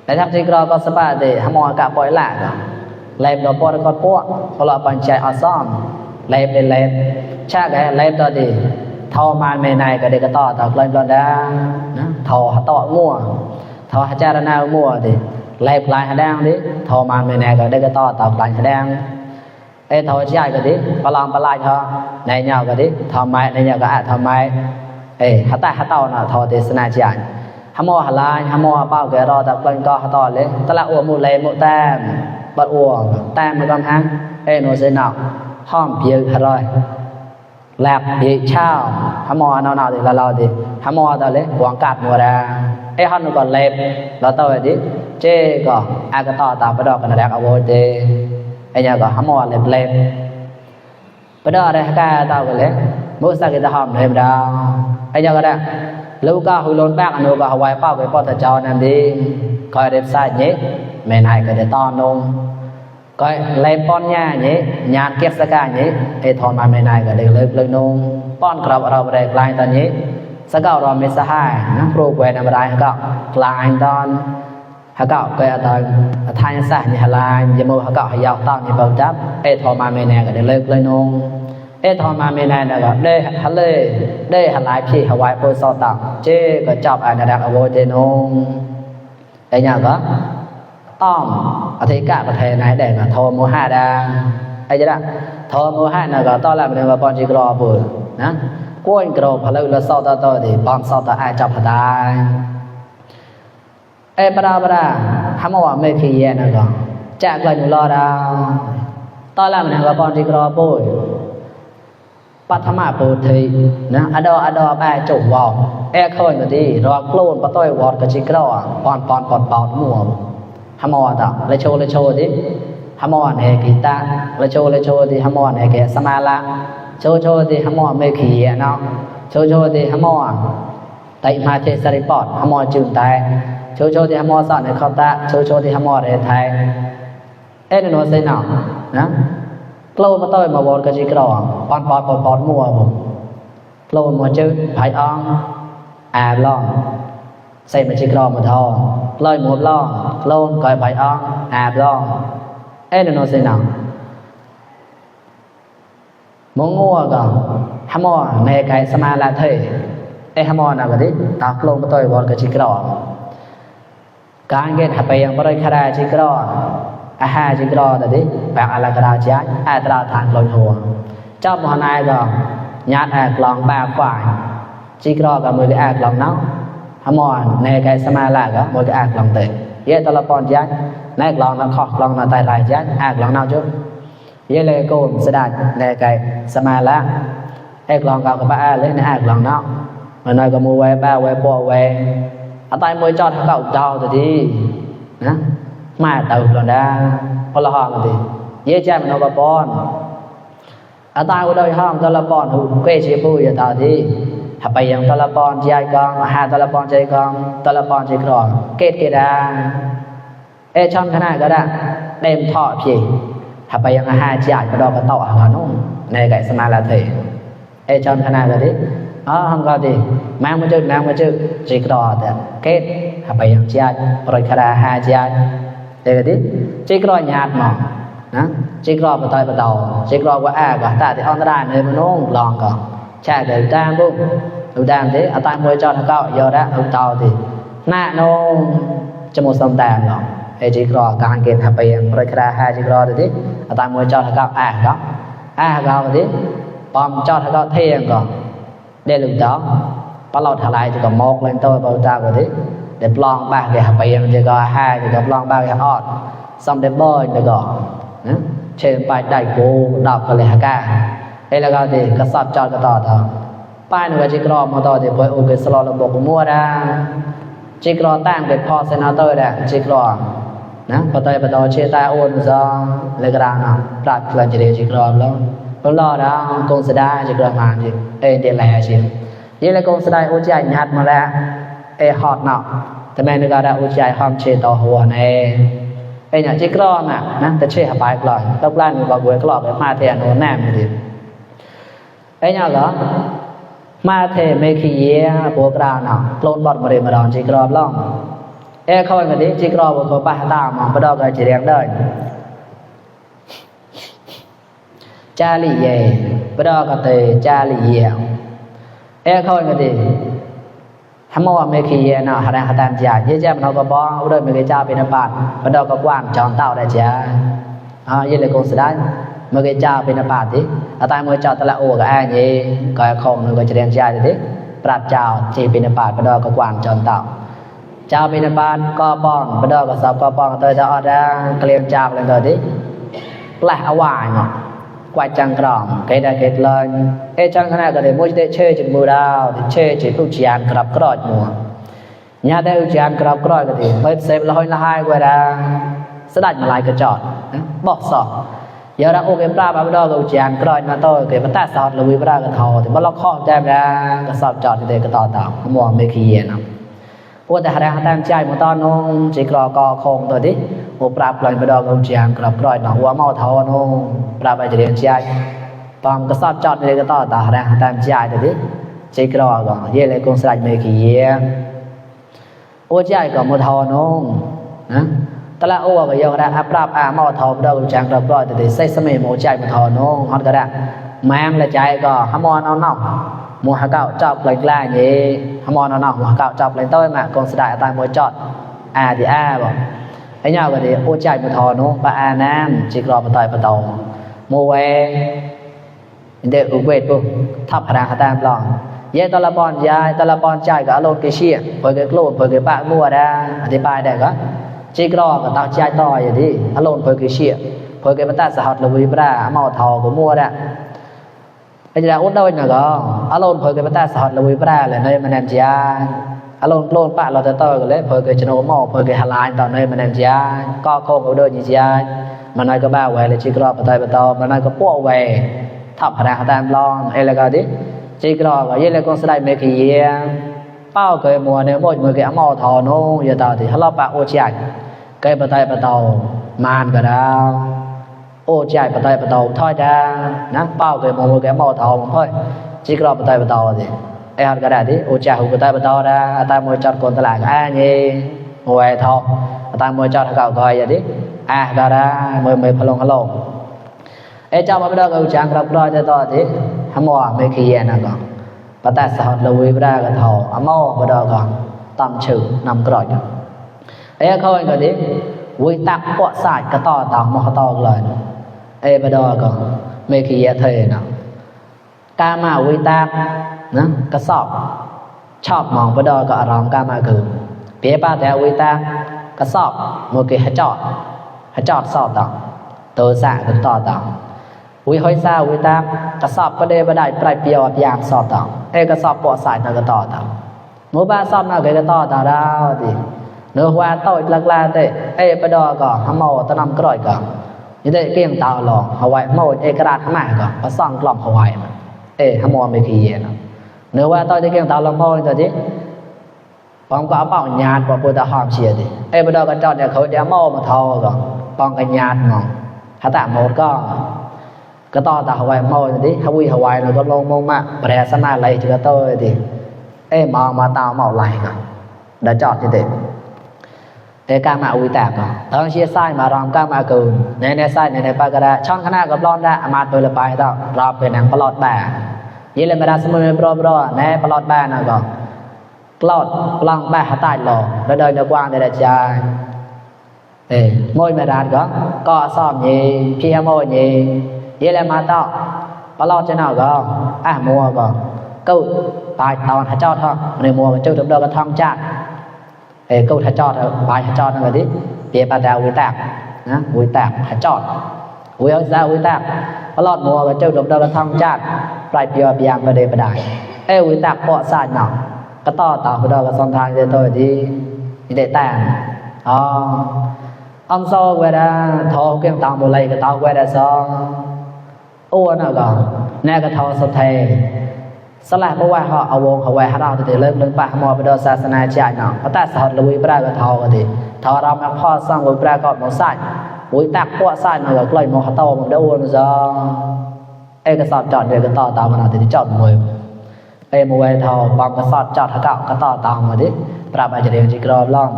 ในทักษิกรก็สบายดีฮะมอกะปล่อยละก็เล็บดอกปอดก้อนปั้วพอเราปัญชัยอซ้อมเล็บเป็นเล็บชาแกเล็บต่อดีทอมานเมนัยก็เด็กก็ต่อเล่นก็ได้นะทอต่อมั่วทอจารณามั่วดิเล็บลายหะแดงดิทอมานเมนัยก็เด็กก็ต่อลายหะแดงทอชายก็ดิปลอมปลายทอในเหยาก็ดิทอไม้ในเหยาก็ทอไม้ฮัตตาฮัตเต้าน่ะทอเทศนาจารย์ฮะมอหลายฮะมอเป้าแกรอตะเล่นก็ต่อเลยตะละอัวมูเลมุแต้มบัดอัวแต้มมันก็ทั้งโนเซนอกห้อมเพียงอะไรแลบเพียเช่าฮะมอนาดิเราดิฮะมอตะเลยหวังกัดมัวดาฮันก็เล็บเราต่อดิเจก็อากาต่อตาปดอกกันแดกเอาโวเตเนี่ยก็ฮะมอเล็บปดอได้กาต่อกันเลยมุสักตะหอมเทมดาวเนี่ยก็ได้ลูกก็หุลนแบกอนุก็หวายเป้าไปปอตะเจ้านั่นดีคอยเด็บใส่เนี้ยแม่นายก็ได้ตอนนงก็เลยป้อนหญ้าเนี้ยญาติเก็บสกัดเนี้ยทอนมาแม่นายก็ได้เลิกนงป้อนกลับเราไปได้กลายตอนนี้ Sakau ro me sahai na pro kwe na rai hakau klain don hakau kwe don thai sa ni halai yemo hakau hayau tao ni bau dap e tho ma me ne ga de le le nong e tho ma me ne na ga de hale de halai phi hawai po so tao che ga chop ai na dak awo de nong e nya ga tom a thai ka pa the nai de ga tho mo ha da ai ja da tho mo ha na ga to la me ba pon chi kro pu na Quên cầu phá lưu là sau ta tôi thì bom sau ta ai chọc hả đai ê bà đà hả mà mê khi yên nè còn chạc lên lo đào tôi làm nè bà con đi કરો bôi bắt thăm ạ bồ thì nè ở đó bà chủ vào ê khơi mà đi rồi lôn bà tôi vọt cái chi કરો bọn bọt mùa hả mà ta lấy chô đi hả mà nè kỳ ta lấy chô đi hả mà nè kìa samala Cho thì hâm mộ mê khí nó cho thì hâm mộ tại mà thế sa report hâm mộ trường tại cho thì hâm mộ sẵn để không ta cho thì hâm mộ để thay em nó sẽ nào nè lâu mà tôi mà bọt cái gì cái đó bọt mua lâu mà chứ phải on lo xây mà chỉ cái đó mà thôi lời một lo lâu coi phải on lo em nó sẽ nào mong mua ga hâm mộ này cái sama là thế hâm mộ nào cái đấy tao lông cái tôi bọn cái chỉ cái cái nghe hấp yang bơi khara chỉ cái ha chỉ cái đấy bạn ala cái trái tra thang lôi hồ trong một này ga nhát lòng ba phải chỉ cái ga mười cái lòng nó hâm mộ này cái sama là ga mười cái lòng tệ vậy tao là bọn trái này lòng nó khó lòng nó tay lại trái lòng nào chứ vậy là cô sẽ đạt này cái sama lá lòng gạo của ba lấy này lòng nó mà nói có mua về ba về bỏ về ở tay mới cho thằng cậu đau rồi đi nè mà tàu còn đã có là hòn thì dễ chơi mà nó có bon ở tay của đời hòn tao là bon hụt quê chia bùi rồi tao thì hả bây giờ tao là bon chơi con hà tao là bon chơi con tao là bon chơi con kết kia ra trong cái này có đã đem thọ gì hả bây giờ hai chạy cái đó có tọa hả nó này cái sama là thế trong cái này là đấy không có gì mang một chữ chỉ cái đó thì kết hả bây giờ chạy rồi cái là hai chạy để cái đấy chỉ cái đó nhạt mà chỉ cái đó bắt đầu chỉ cái đó qua ta thì on ra này mà nó lòng còn chạy để đang bụng đang thế ở tại mới cho thằng cậu giờ đã ông tàu thì nè nó cho một sông tàn rồi chỉ có càng kiện hấp bền rồi cái hai chỉ có được ở tại mới cho thằng cậu đó gạo đấy bom cho thằng cậu thiền còn để lúc đó bắt đầu thằng lại chỉ có một lên tôi bảo ta rồi đấy để plong ba cái hấp bền chỉ có hai chỉ có plong ba cái hot xong để bơi được rồi trên bài đại cô đọc cái này cả đây là cái gì cái sắp cho cái tỏ thôi bài nữa chỉ có một tỏ thì với ok slo là bộ mua ra chỉ có tăng cái pho senator đấy chỉ có nè bắt đầu chia tay ôn do lấy cái nào đặt lên chỉ để chỉ có luôn có lo đó con sẽ đai chỉ có màn gì để lẻ chỉ vậy là con sẽ đai ôn chạy nhạt mà là hot nào thì mình được đã ôn chạy hôm chia tàu hồ này nhà chỉ có mà nèแต่chiaหายไปเลยตบล้านก็บ่ก็ไปมาแทนโน่นแน่มดิnhàเหรอมาเทไม่ขี้พวกเราเนาะโคลนบอดมาเรียนมาดอนจีกรอบล่องเข้าไปกันดิจีกรอบพวกป้าตามมาดอกกันจีเรียงได้จาลีเย่มาดอกกันเตจาลีเย่เข้าไปกันดิทำว่าไม่ขี้เนาะหาแรงหาตามจ่ายเยอะแยะมันเอากระบอกเอาด้วยไม่เคยจ่าเป็นบาทมาดอกกว้างจอนเต่าได้จ้ายี่เลยคงสุดท้ายมื่อกี้เจ้าเป็นอาบัติอาตายมื่อเจ้าตะละโอกับอ้ายนี่ก็คงนึกว่าจะเรียนใจดิปราบเจ้าที่เป็นอาบัติประดอกกวางจอนเต่าเจ้าเป็นอาบัติก็ป้องประดอกกับสอบก็ป้องตัวจะออดาเกลียมเจ้าเลยตัวดิแปลเอาวายเนาะกวาดจังกรอมเกยได้เกยเลยจังขนาดก็เลยมุ่งจะเชื่อจุดมือดาวเชื่อจุดอุจจาระกรับกรอดมัวญาติอุจจาระกรับกรอดก็ดีเฮ้ยเซฟละห้อยละห้ายกว่าดาสดัดมาลายกระจอดบอกสอบgiờ đã ok pra bao đó rồi chàng coi mà tôi cái ta sọt là vì pra cái thò thì bắt nó khó đem ra cái sọt chọt thì cái tò tao mua mấy khi gì nào ủaแต่หาทางใจมาตอนน้องจีกรอก็คงตัวดิโอ้ปราบเลยมาดอกเอาจางกลับกรอยหนอหัวเมาเท่าน้องปราบไปจะเรียนใจตอนก็สอบจอดเลยก็ต่อตาหาทางใจตัวดิ chỉ có vậy là con sạch mấy kia ô chạy có một thò nông ta là ô cái giờ đã áp áp mò thò đâu chẳng được rồi thì xây sắm một chạy một thò nông hết cái đã mang là chạy có hàm mò nó mua hạt gạo chọc lấy lại gì hàm mò nó mua hạt gạo chọc lấy tôi mà con sạch tại mỗi chọn thì bảo ấy nhau cái gì ô chạy một thò nông ba nam chỉ có một tay một tàu mua về để uống về luôn thắp hàng hạt tam lòng vậyตะละบอนยายตะละบอนใจก็อารมณ์เกเชียเพิ่นก็โกรธเพิ่นก็ปะมัวดาอธิบายได้ก็จิกรอก็ตาใจต่ออย่างนี้อารมณ์เพิ่นก็เชียเพิ่นก็มาตัดสหัสละวิปราเมาทอก็มัวดาไอ้จะอุดด้วยน่ะก็อารมณ์เพิ่นก็มาตัดสหัสละวิปราเลยในมันแนมยาอารมณ์โกรธปะเราต่อก็เลยเพิ่นก็ชโนมอเพิ่นก็หลายตอนในมันแนมยาก็คงเอาด้วยนี่ยามันน้อยก็บ้าไว้เลยจิกรอปะตายปะตอมันน้อยก็ปั้วไว้ทับหางหาตามลองไอ้ละก็ดิchỉ có cái là con sài mấy cái gì bao cái mùa này mỗi người cái màu thò nó giờ tao thì họ bảo ô chạy cái bờ tay bờ tàu màn cái đó ô chạy bờ tay bờ tàu thôi ra nè bao cái mùa cái màu thò thôi chỉ có bờ tay bờ tàu thì ai học cái đó thì ô chạy bờ tay bờ tàu ra ta mới chọn con ta lại cái gì ngồi thò ta mới chọn cậu thôi vậy đi cái đó mới phải lồngไอ้เจ้ามาบ่ได้ก็จังรับรอจะต่อติหมอไม่ขี้น่ะก็ปะตาสอดละวิบ่ได้ก็เฒ่าอมอบ่ได้ก็ตำชื่อนำกรอยไอ้เขาเองก็ดิวิตักปอสายก็ต่อตามมาต่อเลยไอ้บ่ได้ก็ไม่ขี้เทน่ะกามาวิตักนะก็สอบชอบมองบ่ได้ก็อารมณ์กามาคือเปียป้าแต่วิตักก็สอบมื้อกี้ให้จอดสอบต่อตัวสะก็ต่อวิหอยซาวิตากระสอบก็ได้บ่ได้ปลายเปียวยางสอบต่อกระสอบปอสายน่ะก็ต่อหมู่บ้านสอบน่ะก็ต่อดาวติเนื้อว่าต่อยลักลาเตปะดอก็หำเมาตะนำกร้อยก็นี่ได้เกียงตาหลอกเอาไว้เมากระดาษหมาก็บ่ซ่องกล่อมเอาไว้หำมอไม่ขี้เนาะเนื้อว่าต่อยได้เกียงตาลองเมาตัวติปองก็เอาเป้าญาติบ่ปุตะหอมเชียติบ่ดอก็จอดเนี่ยเขาจะเมามาทอก็ปองกันญาติมองถ้าตะหมดก็ต่อตาไว้เมาดิฮาวิฮาวายแล้วก็ลงมงมาแปรสนาไหลจะก็ต่อดิมองมาตาเมาไหลก็ได้จอดจิเตกามาอุยแตกก็ต้องเชียร์ไส้มารอมกามาเกินในไส้ในปากระดาช่องคณะกับร้อนได้อามาตัวละไปต่อรอเป็นหนังปลอดแบยี่เลยมาดาสมุนบรอในปลอดแบน่ะก็กลอดปลังแบหาตายหล่อแล้วเดินกว้างได้ใจมวยมาดานก็ซ้อมยีพี่มวยยีvậy là mà tao bao lâu cho nào có mua có câu bài tao hãy cho thôi này mua cái chơi được đâu cái thong chặt câu hãy cho thôi bài hãy cho nó đi để bà đào quy tạc hãy cho quy áo ra quy tạc bao lâu mua cái chơi được đâu cái thong chặt bài bia bia và để bà đài quy tạc bỏ sai nào cái to tao cái đâu cái son thang để thôi đi để tàn ông so quay ra thò cái tao một lấy cái tao quay ra so ôน่ะก็แน่ก็ทอสเทสละบ่ว่าเฮาเอาวงเฮาไว้ให้เราติเริ่มปะหมอไปดศาสนาใจเนาะพระตาสอดลุยปราก็ทอก็ติทอเรามาพอสร้างลุยปราก็บ่ใส่ปุ้ยตักปั้วใส่น่ะก็กล้อยหมอเฮาโตมันได้อ้วนซะก็สอดจอดเด้ก็ต่อตามมันติจอดมวยมวยทอบางก็สอดจอดเฮาก็ต่อตามมาดิปราบอาจจะเรียนจิกรอบล่อง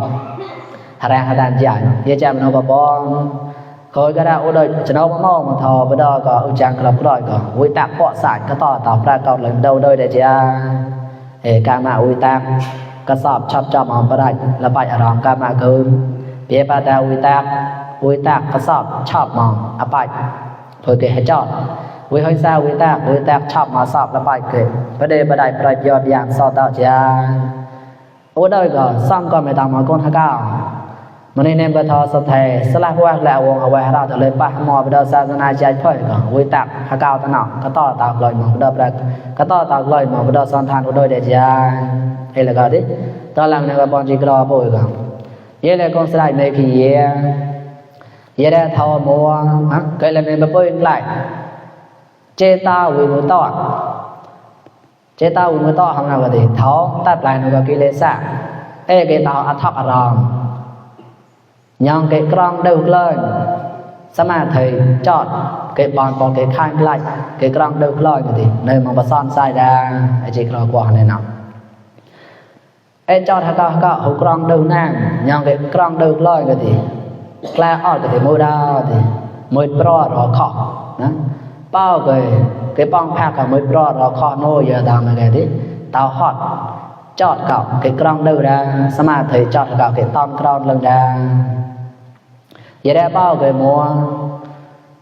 หาแรงหาดานใหญ่เยจามโนก็บ่คอยก็ได้โอ้โดยจะน้องมองมาทอไปดอก็อุจังกลับกร้อยก็วิตักเปาะสายก็ต่อปลาเก่าหลังเดาโดยเดจ้ากามาวิตักก็สอบชอบจอมเอาไปได้ระบายอารมณ์กามาเกินเปียปาตาวิตักก็สอบชอบมองอภัยเพื่อเกิดให้จอดวิหอยซาวิตักชอบมาสอบระบายเกิดประเดี๋ยวประเดี๋ยวประโยชน์อย่างสอดต่อจ้าโอ้โดยก็ซ้ำก็ไม่ตามมาก้นห้าเก้ามันในบทสเทสลักว่าแล้ววงเอาไว้เราจะเลยปะหมอไปดศาสนาใจพ่อยก็วิตักหาเก้าตะหนอกก็ต่อตากลอยหมอไปดประก็ต่อตากลอยหมอไปดสันทานโดยเดชยาแล้วก็ดิตอนหลังเนี่ยก็บอลจิกรอป่วยก็เลยก็สลายไม่ขี้ได้ทอมัวก็เลยในแบบป่วยไหลเจตาวิมุตต่อทำงานก็ดิท้อตัดปลายนก็กิเลสเกตาอัฐอารามยังcái con đầu lên สมาธิจอดเกบอนปองเกข้างไล่เกกรองเดินลอยกันดิเนยมองประซ้อนสายดาไอจีกรอกว่าในหนังไอจอดก็หูกรองเดินนั่งยังเกกรองเดินลอยกันดิกล้าออดกันดิมือดาวดิมือปลอดรอขอนะเป้าเกปองพากับมือปลอดรอขอโน่ยาดามอะไรดิเตาฮอดจอดเก่าเกกรองเดินดาสมาธิจอดเก่าเกต้อมกรองเดินดาอย่าได้เป้าเกมัว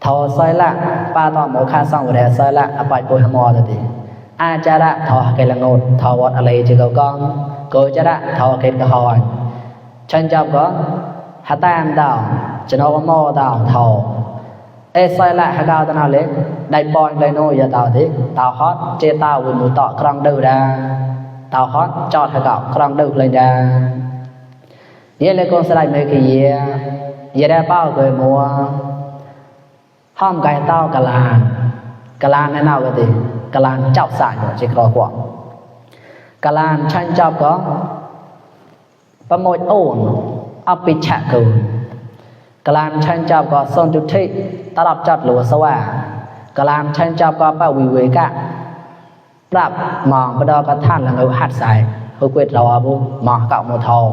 ทอซอยละป้าตอนหมอค่าซ่องวันเดียวซอยละอภัยปุยหมอตัวดีอาจาระทอเกลังโงดทอวัดอะไรจีเกากองโกจาระทอเกลกระหอยฉันจำก็ฮัตตามดาวจะนวมอดาวทอซอยละฮักดาวตะนาเล็กได้ปอยได้โนยาดาวดิดาวฮอตเจตาววิมุตต่อกรังดื้อดาดาวฮอตจอดฮักดาวกรังดื้อเลยดาเยเลยก็สลายไม่กี่เยอย่าได้เป้าเกยมัวห้อมไก่เต้ากะลานแน่นอนก็ดีกะลานเจ้าสายก็จะกรอกว่ากะลานฉันเจ้าก็ประโมยโอนเอาปิดฉะกูกะลานฉันเจ้าก็ส่งจุดที่ตลอดจัดหลัวสว่างกะลานฉันเจ้าก็ป้าวิเวกะปรับมองประดอกระท่านหลังเอาหัดใส่หัวเกวดรอบุมองเก่าโมทอง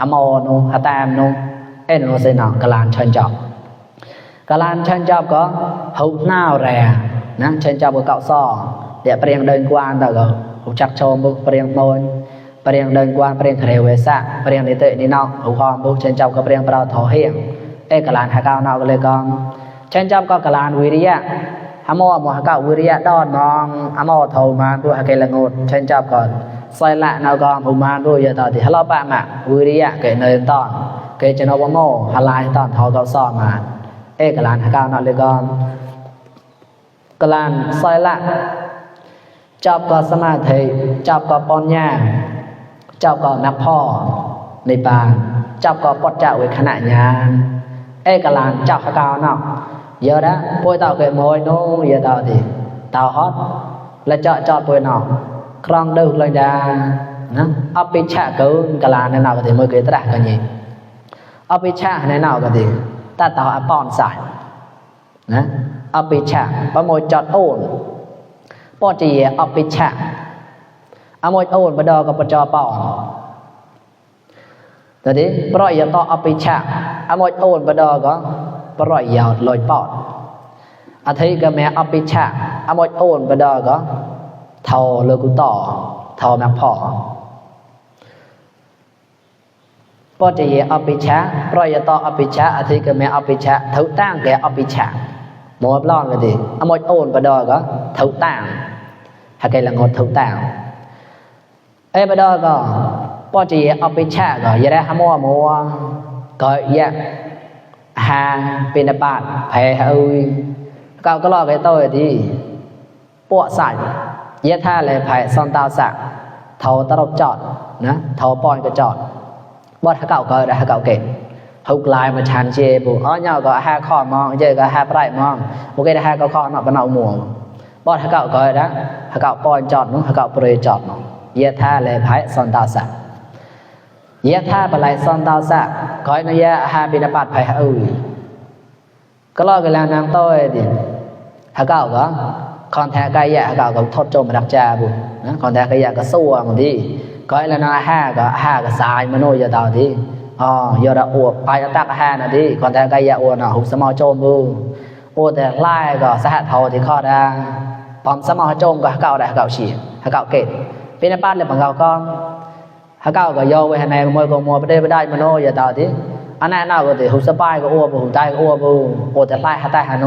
อโมนุฮัตแตมนุเอ็นโอเซนอกะลานฉันเจ้ากะลานฉันเจ้าก็หุบหน้าแร่นะฉันเจ้าก็เก่าซ้อเดี๋ยวเปลี่ยนเดินกวานแต่ก็หุบจักโชมบุเปลี่ยนโมนเปลี่ยนเดินกวานเปลี่ยนเครเวสะเปลี่ยนนิเตนี่นอกหุบหอมบุฉันเจ้าก็เปลี่ยนเปล่าทอเฮียงกะลานหาเก่านอกเลยกองฉันเจ้าก็กะลานวิริยะฮะโมหาเก่าวิริยะดอนมองฮะโมโทมาด้วยฮะเกลงดฉันเจ้าก็ซอยละนอกองหุบมาด้วยต่อที่ฮัลโหลปะมะวิริยะเกเนยตอนเกจนวโมฮาลายตอนทอเก่าซ้อมากะลานหาเก่านอกเลยกองกะลานซอยละจับก็สมาธิจับก็ปัญญาจับก็นักพ่อในป่าจับก็ปดเจ้าไว้ขณะญาณกะลานจับหาเก่านอกเยอะนะป่วยเต่าเกยโมยนู้เยอะเต่าดิเต่าฮอตและเจาะจอดป่วยนอกครองดึกเลยดานะเอาไปฉะเกินกะลานในนอกก็ดิมือเกยตระกันยี่เอาไปฉะในนอกก็ดิตาเต่าอปอนใส่นะเอาไปฉะประโมยจอดโอนปอจีเอาไปฉะเอาโมยโอนประดอกับประจอปอนแต่ดิปล่อยยาต่อเอาไปฉะเอาโมยโอนประดอก็ปล่อยยาวลอยปอดอาทิตย์ก็แม่เอาไปฉะเอาโมยโอนประดอก็เท่าเลือกุต่อเท่านักพ่อปอจีเอาไปฉะปล่อยยาต่อเอาไปฉะอาทิตย์ก็แม่เอาไปฉะเท่าตั้งแกเอาไปฉะหมอปลอนก็ดีเอาหมดโอนประดอก็เท่าต่างหากใครละงดเท่าต่างประดอก็ป้อจีเอาไปแช่ก็อย่าได้หามัวก็อย่าหาเป็นบาทแพ้เอ้ยก็รอcái tôi thìปวดใส่อย่าท่าเลยแพ้ซ่อนตาสักเท่าตลบจอดนะเท่าปอนก็จอดบ่ถ้าเก่าก็ได้ถ้าเก่าเก่งหกลายมาชันเจ็บnhauก็หาข้อมองเจอก็หาปลายมองโอเคได้หาก็ข้อเนาะบ่เอาหม่วงบ่ถ้าเก่าก็ได้ถ้าเก่าปอนจอดเนาะถ้าเก่าเปรยจอดเนาะเยท่าเลยไผซ่อนตาสักเยท่าปลายซ่อนตาสักก้อยนยะหาบิณฑบาตไผเอ้ยก็รอกันแล้วนางต้อยดิถ้าเก่าก็คอนแทกายะถ้าเก่าก็ทดจมรักจาบุนะคอนแทกายะก็สู้บางทีก้อยแล้วนะหาก็สายมโนยะตาทียอดอวบไปตักหานะดิก่อนแต่กายอวบนะหุบสมอโจมบูโอแต่ไล่ก็สหัสเท่าที่ข้อได้ปอมสมอโจมก็เก่าได้เก่าฉีดเก่าเกตเป็นป้าเลยปังเก่าก็เก่าก็โยไว้ในมวยก็มัวไปได้มโนยาตาทีอันนั้นน่าก็ติหุบสปายก็อวบหุบใจก็อวบบูโอแต่ไล่หาใต้หาโน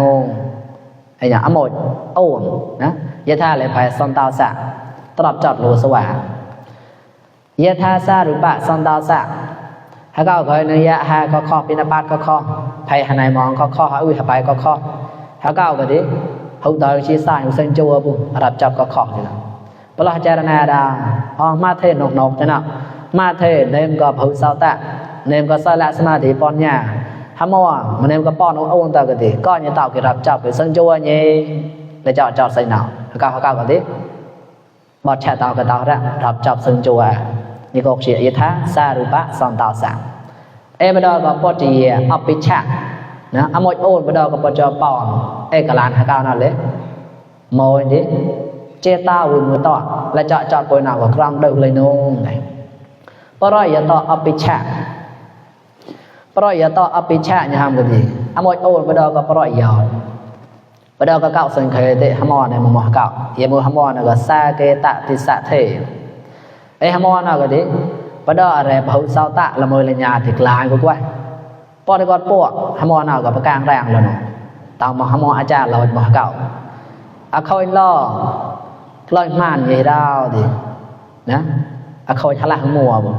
ไอ้เนี่ยอโมดโอนนะยะท่าเลยภายซอนตาวสะตลอดจอดโลสว่างยะท่าซาหรือปะซอนตาวสะถ้าเก่าก็เนื้อยะหาก็ข้อปินาปาดก็ข้อไผ่หานายมองก็ข้อหาอุ้ยหาไปก็ข้อถ้าเก่าก็ดิหุบดอยชีสายหุบเซนจัวบุรับจับก็ข้อเลยนะปลาเจรนาดามาเทนนกๆจ้ะนะมาเทเนมก็หุบเสาตะเนมก็สละสมาธิปอนญาฮะมัวมันเนมก็ป้อนเอาตาก็ดิก้อนเนี่ยเต่าก็รับจับไปเซนจัวเนี่ยได้จอดใส่หนาวถ้าเก่าก็ดิบอดแช่เต่าก็เต่าละรับจับเซนจัวนี่ก็เฉียยะทะซารุปะซอนตาวสามบดอก็ปอจีอปิชะ นะอมดโอนบ่ดอกก็บ่จอปอนกะลานหาก้าวนั่นเลยมอยดิเจตาวิมุตตะและเจาะจอดปอยหน้าก็กรำเด้อเลยนู่นไงปรอยตออปิชะปรอยตออปิชะเนี่ยทำกันดีอมดโอนบ่ดอกก็ปรอยยอดบ่ดอกก็เก้าสังเคเตหมอในมอเก้าเยมหมอน่ะก็สาเกตะติสะเทหมอน่ะก็ดิบ่ดอกอะไรเผาเซาตะละมอยละญาที่กลางก็กว่าปอดก็ปวกหมอน่ะก็ประกางแรงแล้วเนาะตามหมออาจารย์เราบ่เก้าคอยล่อลอยม่านใหญ่ดาวดินะคอยทะลักมัวบ่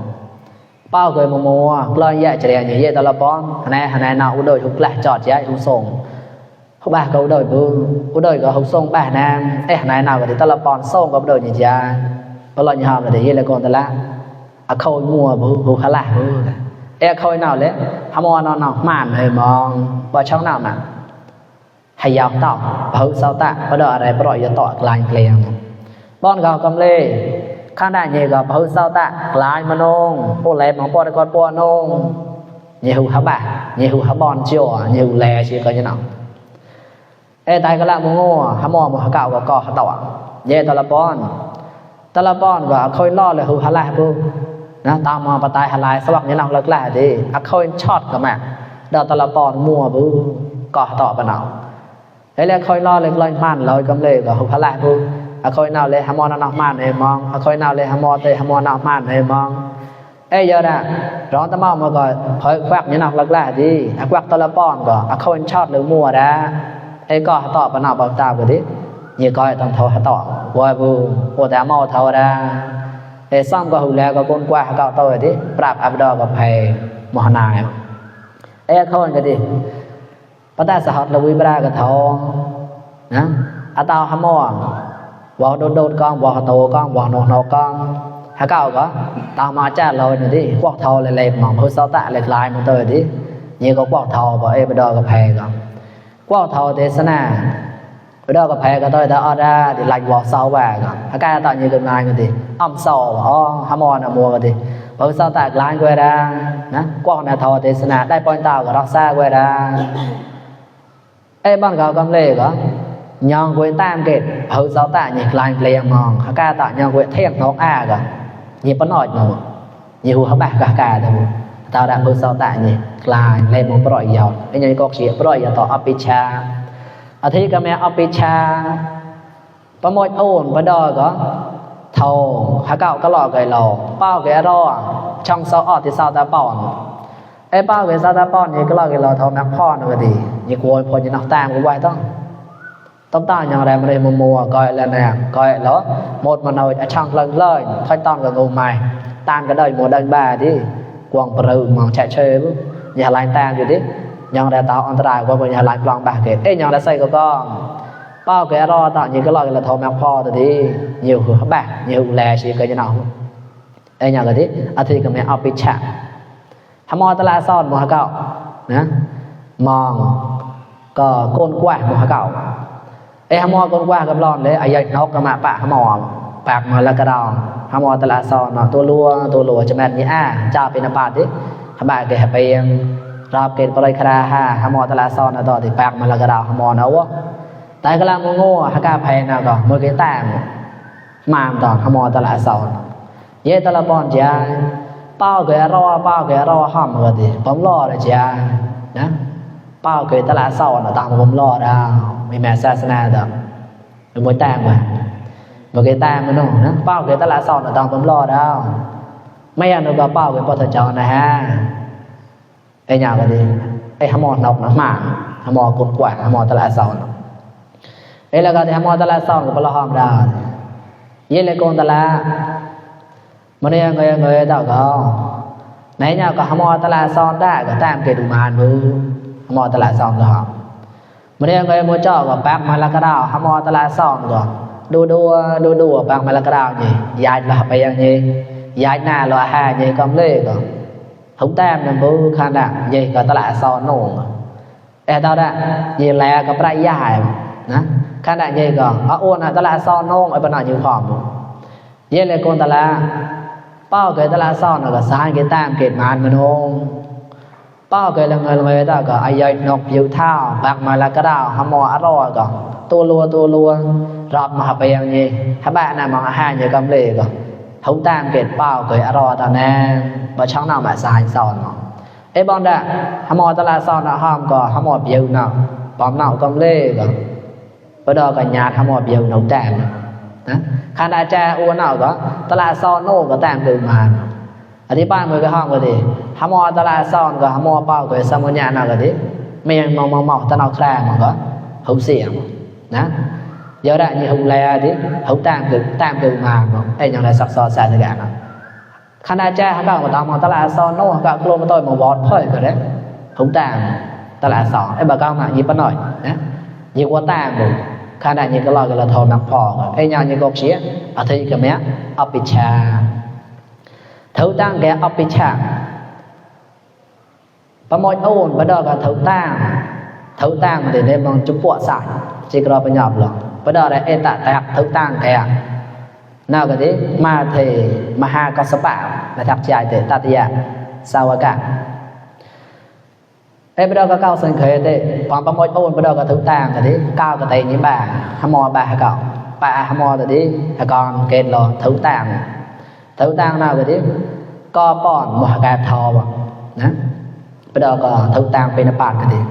เป้าเคยมัวลอยแย่จะเรียนอย่างเย่ตะละป้อนหนนาอุดอยทุกแหละจอดย้ายอุส่งเขาบ้าก็อุดอยบึ้งอุดอยก็เขาส่งบ้านนหนนาก็ที่ตะละป้อนส่งก็อุดอยอย่างจ้าก็ลอยยาวเลยเย่เลยก่อนตะละคอยมัวบ่หูทะลักคอยนาวเลยหมอนอนม่านให้มองบ่ช่องนาวน่ะให้ยาวต่อเผาเสาตะบ่ดอกอะไรปล่อยอย่าต่อกลายเกลียงป้อนก็กำเลข้างได้เยก็เผาเสาตะกลายมานงพวกแลมของป้อนก็ป้อนงเยหูหาบ่าเยหูหาบอนเจียวเยหูแลสิก็จะนำตายก็ละมงหาหมอมหาเก่าก็หาต่อเยตะละป้อนก็ค่อยล่อเลยหูหาลายปุ๊นะตามมาปะตายหาลายสวักเนี่ยนำเลิกๆดิค่อยช็อตก็แม่ดอกตะละป้อนมัวปุ๊ก็ต่อปะเนาแล้วค่อยล่อเลยลอยม่านลอยกำเลยก็หูพลายปุ๊ค่อยนาวเลยหมอนอกม่านให้มองค่อยนาวเลยหมอเตหมอนอกม่านให้มองเยอะนะร้อนตะเมามาก็ค่อยควักเนี่ยนำเลิกๆดิควักตะละป้อนก็ค่อยช็อตหรือมัวนะก็ต่อปะเนาบ่ตาก็ดินี่ก็ต้องเท่าต่อว่าปุ๊โอแต่เมาเท่านะซ่อมก็หูแล้วก็ก้นกว่าก็ต่อดิปราบอับดอก็ไผมหนายค่อยก็ดิปะตาสหัสละวิบรากะทองนะอาตาหมอบ่โดดๆก้องบ่โตก้องบ่นกก้องหาเก่าก็ตามมาจ้าเรานี่ดิพวกเฒ่าเลยๆหม่องเฮาเซาตะลายๆมันเตอดินี่ก็พวกเฒ่าบ่บ่ดอกก็แพ้ก็พวกเฒ่าเทศนาบ่ดอกก็แพ้ก็ต่อยตาออดาดิลักบ่เซาว่าก็หากาตะนี่ก็งานก็ดิอ้อมเซาหาหมอน่ะมัวก็ดิเฮาเซาตะลายก็ได้นะพวกน่ะเฒ่าเทศนาได้ปอยตาก็รักษาก็ได้บ้านเขากำเล่ก็ยองกวยตามเกตเฮาเสาตะนี่กลายเปลี่ยนมองหากาตะยองกวยเที่ยงนกอาก็นี่ปนอดเนาะนี่หูเขาแบกกาตะบ่ตาดะเฮาเสาตะนี่กลายเลยบ่ปล่อยยาวยังก็เสียปล่อยต่ออปิชาอธิกะแม่อปิชาประโมยโอนบ่ดอก็เท่าหาเก่าก็รอไกลอเป้าแกรอช่องเสาออดที่เสาตะป้อนเป้าเวสาตาป้อนนี่ก็เล่ากันเราทอแม็กพ่อนะก็ดีนี่กลัวพอจะนักตามก็ไว้ต้องตาอย่างไรมาเลยมัวก้อยแล้วเนี่ยก้อยแล้วหมดมันเอาช่างเลยค่อยต้องกับงูใหม่ตานก็ได้หมดดันบ้าดิกวางปลืมมองแฉะเชยปุ๊บอย่าลายตามอยู่ดิอย่างไรตาอันตรายกว่าอย่าลายปลองบาเกตอย่างไรใส่ก็เป้าแกรอต่างนี่ก็เล่ากันเราทอแม็กพ่อตัวดีnhiềuหัวแบกnhiềuแลชีก็จะหนาวอย่างไรดิอาทิตย์ก็ไม่เอาไปฉะหมอตลาดซ่อนมหาเก่านะมองก็โกนกว่ามหาเก่าหมอโกนกว่ากับร้อนเลยใหญ่นกก็มาปะหมอปากมาแล้วก็ดองหมอตลาดซ่อนตัวลัวจะแม่นี่จ้าเป็นบาทดิหบาเกะไปรับเกตปลายคราหมอตลาดซ่อนต่อที่ปากมาแล้วก็ดองหมอนะวะแต่ก็ลังโง่ฮักกาเพนะก็มือเกต้มามต่อหมอตลาดซ่อนเยตลาดบอลจ้าเป้าเกรอห้ามก็ดีผมรอเลยจ้านะเป้าเกตลาดเศร้าน่ะตามผมรอดาวมีแม่ศาสนาดำเป็นมวยแต้มว่ะมวยแต้มมันน้องนะเป้าเกตลาดเศร้าน่ะตามผมรอดาวไม่อยากนึกว่าเป้าเกปอทจนะฮะอย่างก็ดีหมอนกนะมาหมอกดกว่าหมอตลาดเศร้าแล้วก็หมอตลาดเศร้าก็ปลาหอมดาวเยเลยโกนตลาดมันเนี่ยเงยต่อก็ไหนเนี่ยก็หมอตลาดซอนได้ก็ตามเกดูมานมือหมอตลาดซอนก็มันเนี่ยเงยมือจ่อก็แป๊กมาละกระดาวหมอตลาดซอนก็ดูแป๊กมาละกระดาวนี่ยายละไปอย่างนี้ยายหน้าละห้านี่กำเล่ก็ทุกแต้มนั่นมือขนาดนี่ก็ตลาดซอนโหน่งตอนนั้นยี่แลก็ปลายใหญ่นะขนาดนี่ก็อ้วนตลาดซอนโหน่งไอ้ปนอยู่ความเยเลยโกนตลาดเป้าเกตลาซ่อนก็สร้างเกตามเกตมานมโนเ bao cái là người ta có ai dạy nọc yêu thao bạc mà là cái đào hàm mò ăn rồi có tua lua rọt mà hấp bèo gì các bạn nào mà hai người cầm lề có thấu tam kết bao cái ăn rồi ta nè mà trong nào mà xài sòn mà ấy bọn đã hàm mò ta là sòn là hòm có hàm mò bèo nào bọn nào cầm lề có bây giờ cả nhà hàm mò bèo nấu tam khán giả cha uốn nào có ta là sòn nô có tam từ màอธิบายมือก็ห้องก็ดีหามอตลาซ่อนก็หามอเป้าก็สมุญญาณก็ดีไม่ยังมองตะนอกแคร์มันก็หุบเสียงนะเยอะได้นี่หุบแลดิหุบตามคือมาไอ้ยังไงซับซ้อนแสนกันนะคณะเจ้าเขาก็ตามมองตลาซ่อนโน่ก็กลัวมาต่อยมาบอดพ่อยก็ได้หุบตามตลาซ่อนไอ้บ่าวก็มายิบปะหน่อยนะยิบว่าตามดูคณะนี้ก็รอกันละทอนักพอไอ้ยังนี่ก็เสียอาทิตย์ก็แม่เอาปิชาthấu tăng cái ấp bị chạm, và mọi ôn bắt đầu là thấu tăng để nên bằng chụp bọt sải, chỉ có phải nhập rồi, bắt đầu là em tạ tạc thấu tăng cái nào cái đấy mà thì mà ha có sắp bảo là tháp chạy để ta tiệt sao cả, em bắt đầu có cao sân khởi đấy, còn mọi ôn bắt đầu là thấu tăng cái đấy cao cái tay như bà ham mò bà cậu, bà ham mò cái đấy còn kết rồi thấu tăng nào cái đấy có bọn một cái thò vào nè bây giờ có thấu tang bên bạn cái đấy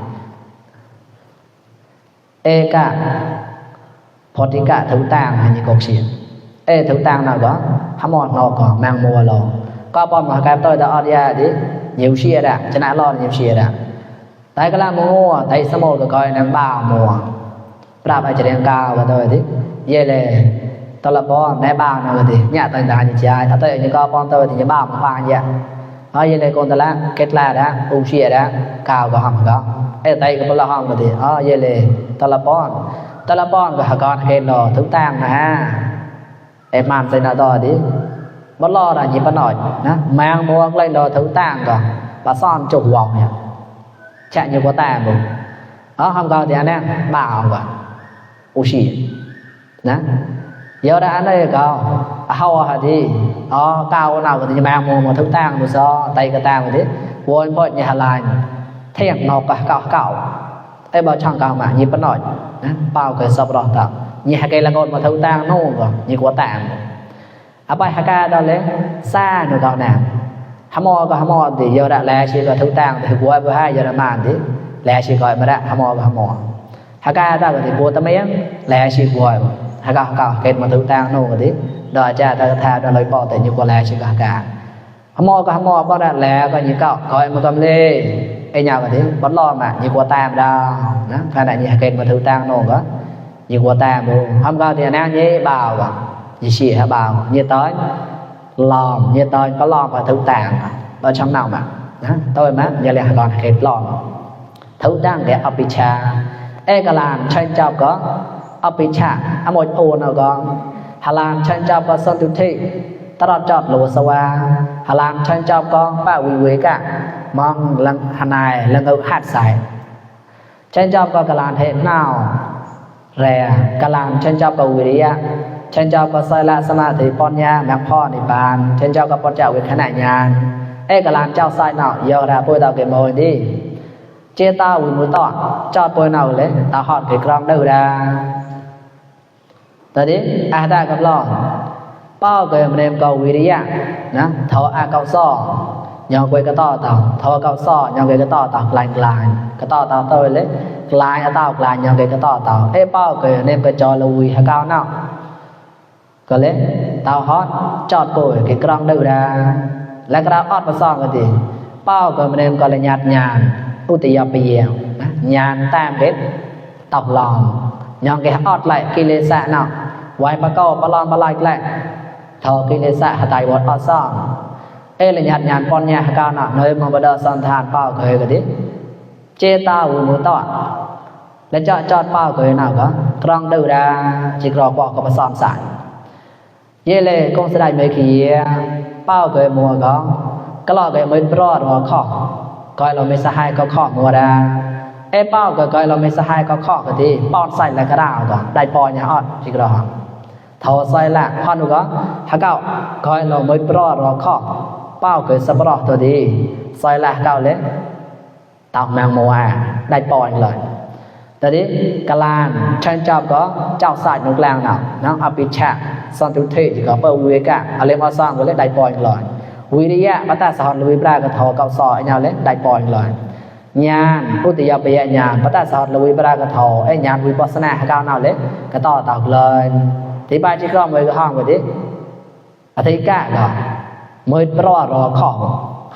e cả phật đi cả thấu tang hay như cột xiên e thấu tang nào đó hàm mòn nó có mang mua lo có bọn một cái tôi đã ở đây đấy nhiều xia đã cho nên lo nhiều xia đã tại cái là mua tại sao mua cái coi ném bao mua ra phải chơi đèn cao và tôi đấy về là tôi là bọn ném bao nào thì nhà tôi đã như chơi ở đây những con bọn tôi thì những bao một vàng vậy ở đây là con tôi là kết là đã u xia đã cao có hầm có ở đây có là hầm thì ở đây là tôi là bọn của con kết lo thấu tang mà em làm thế nào đó đi bất lo là nhìn bất nổi mang mua lên lo thấu tang cả bà son chụp vòng nhỉ chạy như có tang rồi đó không có thì anh em bảo cả u xia nè giờ đã anh đây có hao hả đi cao nào thì mang mua một thấu tang một số tay cái tang rồi đấy buồn bọn nhà lại thèm nó cả cạo ai bảo chẳng cao mà nhìn bất nổi bao cái sập đỏ tạo như hai cây là con mà thấu tang nô rồi như có tang à bài hai ca đó lấy xa nữa đó nào hàm mò thì giờ đã lẽ chỉ có thấu tang thì của ai hai giờ đã màn thế lẽ chỉ gọi mà đã hàm mò hai ca ta thì của tao mấy lẽ chỉ gọi hai ca kết mà thấu tang nô rồi đó cha ta tha đó lấy bỏ tại như có lẽ chỉ cả hàm mò bao đã lẽ có như cậu coi mà cầm lê ai nhau cái bắt lo mà như của tam đâu đó cái này như kết mà thấu tang nô đó như của tam luôn không có thì anh nhé bảo và như chị hả bảo như tới lòm như tôi có lòm và thấu tang ở trong nào mà tôi má giờ lại còn kết lòm thấu tang cái apicha e cả làm tranh chào có apicha một ôn nào con hà làm tranh chào có sơn tu thị ta đọt chọt lúa swa hà làm tranh chào con bà quý cả mong lần hà này lần đầu hạt sải tranh chào có cả làm thế nào rè cả làm tranh chào có quý á tranh chào có sai la sama thì pon nha mẹพ่อในบ้านtranh chào có pon chào với khán giả e cả làm chào sai nào giờ ra bôi tao cái mồi đi chia tao với mũi tọt cho bôi nào lấy tao hot cái con đâu ra tới đi ai ta gặp lo bao cái mình em cầu quý á nè thọ a cầu so nhau quay cái to tao thọ cầu so nhau cái to tao lành cái to tao tôi lấy lành tao lành nhau cái to tao e bao cái em cái cho lùi hay cao nào có lẽ tao hot chọt bồi cái con đâu ra lại cái hot và xong rồi thì bao cái mình em gọi là nhạt nhàn ưu tiên nhập bây nhàn tam kết tọc lòng nhon cái hot lại khi lên xạ nào quay ba câu ba lon ba like lại thọ khi lên xạ tại một hot xong ê là nhạt nhàn con nhà cao nào nơi mà bắt đầu son than bao cái đấy chê tao muốn tọt lấy chọt bao cái nào có con đâu ra chỉ rò bỏ có mà son sải vậy là con sẽ đại mấy khi bao cái mùa có cái lọ cái mới rọt và khó coi là mấy sa hai có khó mùa ra em bao cái coi là mấy sa hai có khó cái gì bọn sai là cái nào cả đại bò nhà họ chỉ có đó thầu sai là họ nữa có hả cậu coi là mới rọt và khó bao cái sắp rọt rồi đi sai là cậu lấy ตอกแมงโมอาได้ปล่อยเลยตอนนี้กะลานฉันจับก็เจ้าสายนกแรงน่ะนะอภิชาสันตุเทก็เปิดวิเวกะอะไรมาสร้างก็เลยได้ปล่อยเลยวิริยะปัตตาสอนลุยปลากระทอเก่าซอยnhauเลยได้ปล่อยเลยญาณอุติยปยญาณปัตตาสอนลุยปลากระทอไอ้ญาณวิปัสสนาเก่าnhauเลยก็ต่อตอกเลยที่ไปที่กล้องไว้ก็ห้องไว้ดิอธิกะก็มือปลอรอของ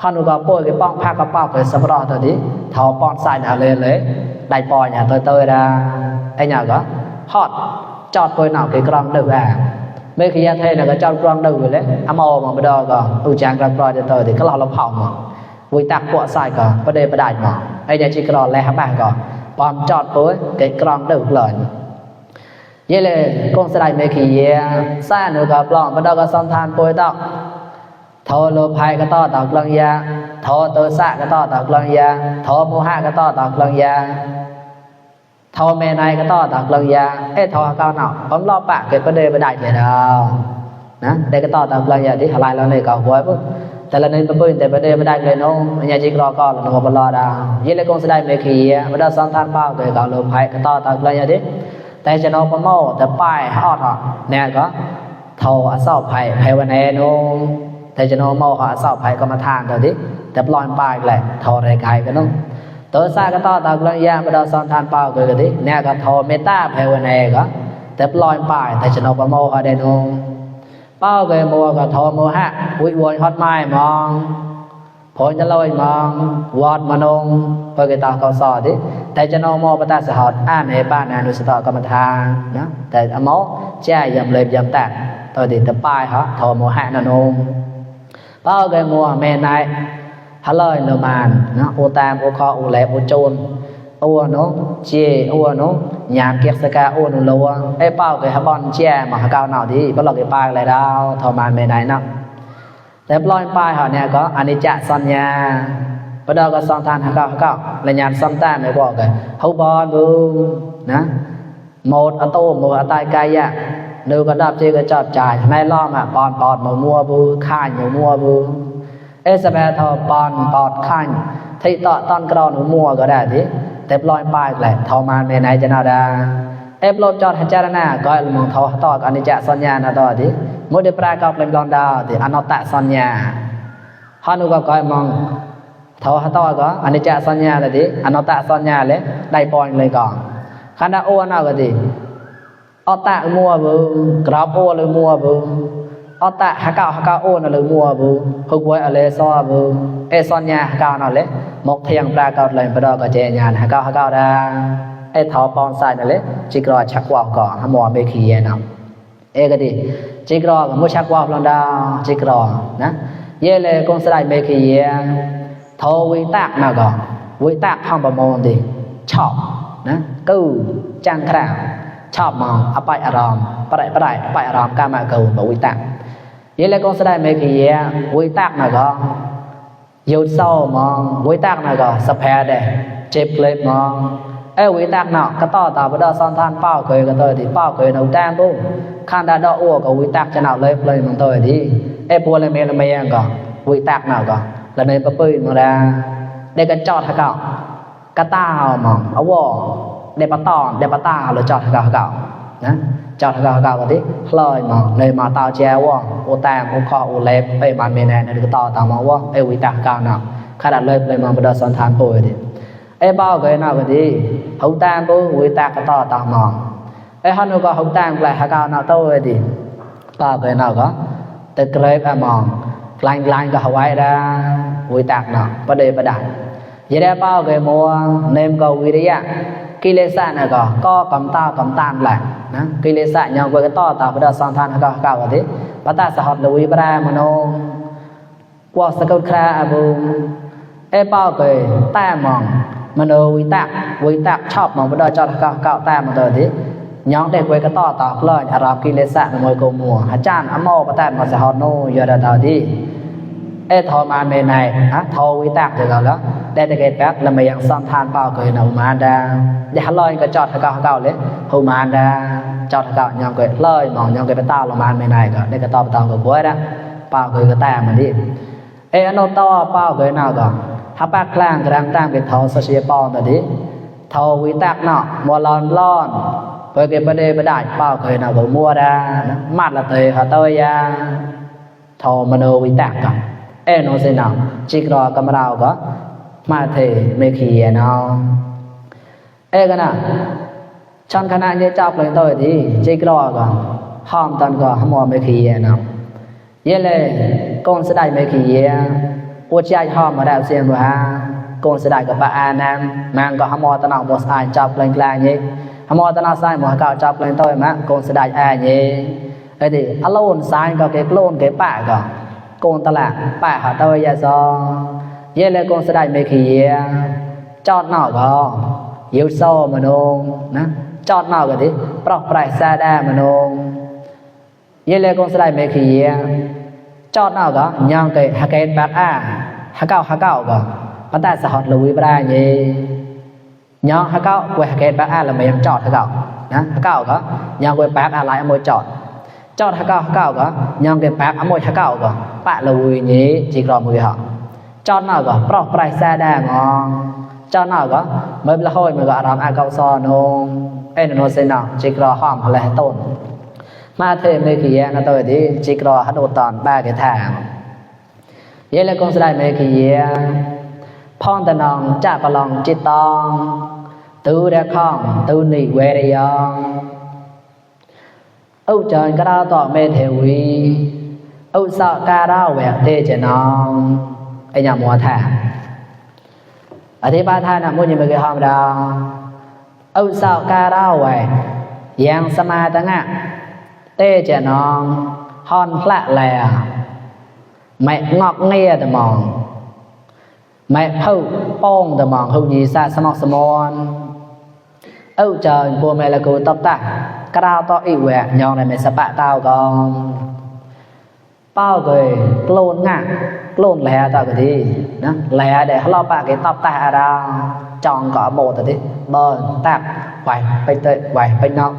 ข้านุก็ป่วยก็ป้องผ้ากระเป๋าก็สบรอตัวนี้ทอป้อนใส่หน้าเลยได้ปล่อยnhà tôi raไอ้nhàก็ฮอดจอดป่วยหนาวcáiกรองดึกmấy khi thấy là cái trong con đầu rồi đấy amo mà bây giờ còn chàng ra coi cho tôi thì cái lò lọc hỏng mà vui tạc quạ sai còn vấn đề đại mà ai nhà chỉ còn lẻ bạn còn bom chọt tối cái con đầu lời vậy là con sẽ đại mấy khi xa nữa gặp lòng bây giờ có xong than bôi tao thọ lô phai cái to tao lần ya thọ tôi xạ cái to tao lần ya thọ mua hạ cái to tao lần ya thọ mẹ này cái to tao lần ya ê thọ cao nào bấm lo bạc cái vấn đề đại vậy đâu nè đây cái to tao lần ya thì lại là này cầu cuối bứcแต่ละนึงไปแต่ประเดี๋ยวไม่ได้เลยน้องอย่าจิกรอก่อนเราก็รอดาวยี่เลยคงจะได้ไม่ขี้ไม่ได้ซ้อนทานเป้าตัวก็ลงไปก็ต่อตเลยอย่างนี้แต่จะน้องประโมทแต่ป้ายฮอดเนี่ยก็เท่าอสอบไผ่วันแน่น้องแต่จะน้องโม่อสอบไผ่ก็มาทานตัวนี้แต่ปล่อยป้ายแหละเท่าไรไก่ก็น้องตัวซาก็ต่อตเลยอย่างไม่ได้ซ้อนทานเป้าตัวก็นี้เนี่ยก็เท่าเมตาไผ่วันแน่ก็แต่ปล่อยป้ายแต่จะน้องประโมทเขาได้น้องเป้าเกยมัวก็ทอมัวฮะวิวนฮอดไม้มองผลจะลอยมองวอดมนงเพื่อเกตาเขาสอดิแต่จะนอมอปตาสหดอ่านในบ้านอนุสตกรรมฐานนะแต่อมอแจ้ยำเลยยำแตกตัวดิตะป้ายฮะทอมัวฮะนนงเป้าเกยมัวเมนายฮัลโหลเลมานนะโอตามโอคอโอแลโอโจนโอ้น้องเจโอ้น้องยามเกียรสกาโอ้นุ่งลัวไอ้เป้าเกยฮับบอลเจ้มาหาเกาหน่าดีเพราะเราเกยป้ายอะไรดาวทอมานเมนายนักแต่ปล่อยป้ายเขาเนี่ยก็อนิจจสัญญาประเดี๋ยวก็สอนทานหาเก้าและญาณซ้ำต้านไม่บอกเลยเขาบอลบูนะหมดอโต้หมดอตายกายะดูก็ดับเจก็จอดจ่ายในล้อมอ่ะปอนหมูมัวบูข่ายหมูมัวบูเอสเปร์ทอปอนข่ายที่ต่อตอนกรอนหมูมัวก็ได้ทีแต่ปล่อยป้ายแหละทอมานเมนายจะนาดาเอฟโลจอดหันจารณาก็ลงทอต่ออนิจจสัญญาณต่อทีมุดปลายกับเล่มลอนดาวที่อนัตตสัญญาฮานุก็คอยมองเท่าต่อก็อนิจจสัญญาเลยที่อนัตตสัญญาเลยได้ปอนเลยก่อนขันธ์โอน่าก็ที่อัตตะมัวบุกราบโอเลยมัวบุอัตตะฮักเก้าโอน่ะเลยมัวบุฮุกไว้อะไรซ้อบุเอสัญญาฮักเก้าน่ะเลยมกเทียงปลายกับเลยประดก็เจญานฮักเก้าดาไอ้เท่าปอนใส่น่ะเลยจิกรอชักว่าวก่อนหมัวเบคีเนาะเอก็ดีจิกรอกับมุชักว่าวลอนดาจิกรอนะเย่เลยคงสลายเบคีทอวิตากนะก็วิตากห้องประมงดีชอบนะกู้จังคราวชอบมองอภัยอารมณ์ไปอารมณ์การมากู้แบบวิตากเย่เลยคงสลายเบคีวิตากนะก็ยูโซมองวิตากนะก็สเปรเดเจ็บเล็บมองเอ้วิตากเนาะก็ต่อตาไปได้ซ้อนทานเป้าเคยก็ตัวที่เป้าเคยหนูแต้มปุ๊บข้างดาดอ้วก็วิตากจะหนาวเลยมันตัวที่ไอ้พวกเลยเมย์ก็วิตากหนาวก็แล้วในปะปืนมาแล้วได้กันจอดทะเก่ากระต้ามองเอาวอได้ปะตอนได้ปะตาหรือจอดทะเก่านะจอดทะเก่าก็ที่ลอยมองเลยมาตาแจวโอแต้มโอคอโอเล็บไอ้มันเมย์เนี่ยก็ต่อตามมองว่าไอ้วิตากเก่าหนาวขนาดเลยมองไปได้ซ้อนทานปุ๊บที่ไอ้เป้าเคยน่าก็ดีเขาตามปุ๊บวิตากก็ต่อตามมองไอ้ฮันนูก็เขาตามแปลหาเก่าหนาวโต้เลยดีเป้าเคยน่าก็แต่เกลียบมองลายก็เอาไว้ได้วิตากเนาะประเดี๋ยวประดับยิ่งได้เป้าเคยมัวเนมก็วิริยะกิเลสน่ะก็กำตามแหละนะกิเลสยังก็ต่อตามไปได้ซ้อนทานหาเก่าก็ดีปัตตาสหัสดวิปรามโนกว่าสกุลคราบุไอ้เป้าเคยแต้มองมโนวิตากชอบมองไปได้จอดเก่าแต้มมาตัวที่ย้อนเด็กไว้ก็ต่อเลยอารามกิเลสในมวยโกมัวอาจารย์อโมปะแต่มาสหโนยอดดาวดีเอทอมานเมนายทอวิตากเจอกันแล้วได้แต่เกิดแป๊บแล้วมายังซ้ำทานเปล่าเคยหนูมานดาอย่าลอยก็จอดเก่าเลยหูมานดาจอดเก่ายังเกิดลอยมองยังเกิดไปต้าลงมานเมนายก็ได้ก็ต่อกับบัวนะเปล่าเคยก็แต่มันดิเออโนต่อเปล่าเคยน่าก็ ถ้าปากกลางกลางตามไปทอสเสียปองตอนนี้ทอวิตักเนาะมัวร้อนเพื่อเก็บประเดี๋ยวประได้เป้าเคยเนาะก็มัวดามัดละเตยเขาเตยยาทอมโนวิตักกันโนเซนเอาจิกรอกำเราก็มาเทเมขีเนาะกันนะชันขณะนี้จับเลยตัวที่จิกรอก็ห้อมตอนก็หมอเมขีเนาะเยเลยกงสดายเมขีปวดใจห้อมมาได้เสียงว่ากงสดายกับปะอานังมันก็หมอตอนเอาหมดสายจับเลยกลางนี้หมอตอนเอาสายหมอเก่าจับเลยตัวมะกงสดายนี้ดิอโลนสายก็เก็บโลนเก็บปะก็กงตลาดปะหาตัวยาซอเยเลยกงสดายเมขีจอดนอกก็ยิวโซมโนนะจอดนอกก็ดิปลอกปลายซาดามโนเยเลยกงสดายเมขีจอดนอกก็ยังเกยฮักเกตแบบฮักเก้าก็ปะแต่สะฮอดลุยบ่ได้นี่ยังฮักเก้าเวฮักเกตแบบแล้วมันยังจอดฮักเก้านะฮักเก้าก็ยังเวแบบอะไรอโมยจอดฮักเก้าก็ยังเกยแบบอโมยฮักเก้าก็ปะลุยนี้จิกรอมือฮะจอดนอกก็ปลอกปลายซาดางจอดนอกก็ไม่ละห้อยมันก็อารามเก้าซอนงโนเซนจิกรอห้อมอะไรต้นมาเทเมขีนะตัวที่จิกรอฮัดโอตอนบ้าเกทางเยเลกงสไลเมขีพ่องตะนองจะประลองจิตตองตูเดข้องตูนิเวรยองอุจารกระดาต่อเมเทวีอุสะการาแหวกเตจนองไอ้ยามัวแทงอธิบายท่านมุญยมเกห้องดาวอุสะการาแหวกยังสมาตังะเตจนองฮอนพละแลไม่งอกเงียตมองไม่เผาป้องตมองหูยีซาสมองสมอนเจอบัวเมลกูตบตากระดาวต่ออีแหวกยองในเมสปะเต้าก่อนเป้าเกยกลูนง่ะกลูนแหล่ต่อกันดีนะแหล่เดี๋ยวเราปะเกตบตาดาวจองก่อโบต่อดีเบิร์นตักไหวไปเตะไหวไปนอก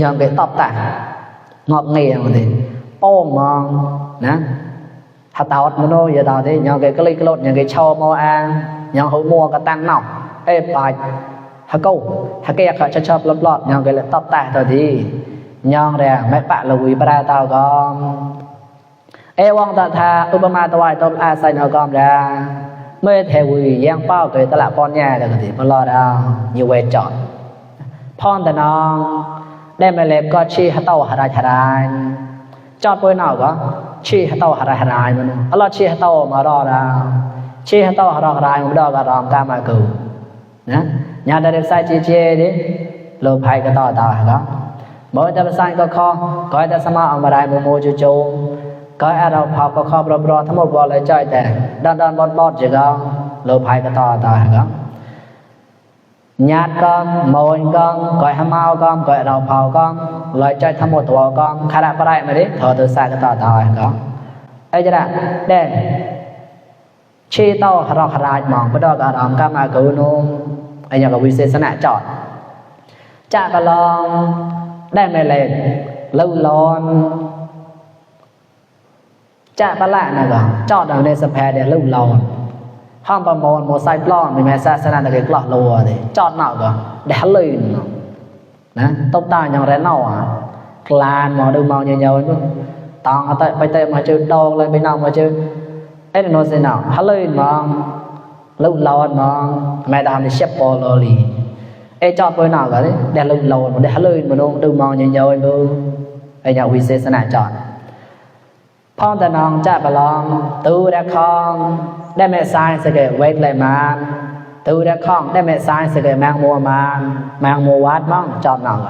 ยังเกตบตางอกเงียมันดีโป้งมองนะถ้าตาวมันโน่ยดาวที่ยังเกยกลิ้งกลดยังเกยโชว์มัวยังหัวมัวกระตังนอกไปฮักกูฮักเกยเขาชอบลอดยังเกยตบตาตัวดียังเรียไม่ปะลุยปลาตาวกอมวังตาทาอุปมาตวายต้นอาศัยนกอมเรียเมื่อเทวียังเป้าเกยตละปอนแย่เด็กที่พลอดาวอยู่เวจอดพ่อนแต่น้องได้มาเล็บก็ชี้ฮัตโตหารายหารายจอดไปหน่อยก็ชี้ฮัตโตหารายหารายมันเราชี้ฮัตโตมารอดาวชี้ฮัตโตหารายหารายมันดอกกระรอมกามากูนะญาติเด็กใส่จีเจดิโลภายก็ต่อครับเมื่อจะไปสั่งก็ข้อก็จะสมาเอามาได้โมโมจูจูก็เราพาก็ข้อบรอทั้งหมดบอลเลยใจแต่ดันบอดจีก็โลภายก็ต่อครับญาติก็มวยก็ก่อยหม้าก็ก่อยเราเผาก็ลอยใจทั้งหมดตัวก็ขนาดอะไรมาดิเธอตัวใส่ก็ต่อก็จะได้เด่นชี้โต้เราขราดมองไปดอกอารามก็มากูนุ่มอย่างกับวิเศษณะจอดจะก็ลองได้ไม่เล่นลู่ร้อนจะปะละนะก็จอดเอาในสแปรเดี๋ยวลู่ร้อนห้องประมวลโมไซปล้อนมีแม่ศาสนาตะเกียกหลอกลัวเลยจอดหน่อยก็เดี๋ยวลื่นนะต้มตาอย่างไรเน่าคลานมองดูมองเยอะๆตองเอาไปเตะมาจืดดองเลยไปเน่ามาจืดโนเซนเอาฮัลโหลมองลู่ร้อนมองแม่ดามในเชฟปอลลีจอดไปหน่อยก็เดี๋ยวลู่ร้อนเดี๋ยวฮัลโหลมาดูมองเยอะๆดูอย่างวิเศษณะจอดพ่อแต่น้องจะไปลองตู้ได้คองได้แม่สายสเกตเวทเลยมาตู้ได้คองได้แม่สายสเกตแมงมัวมาแมงมัววัดมั่งจอดหน่อย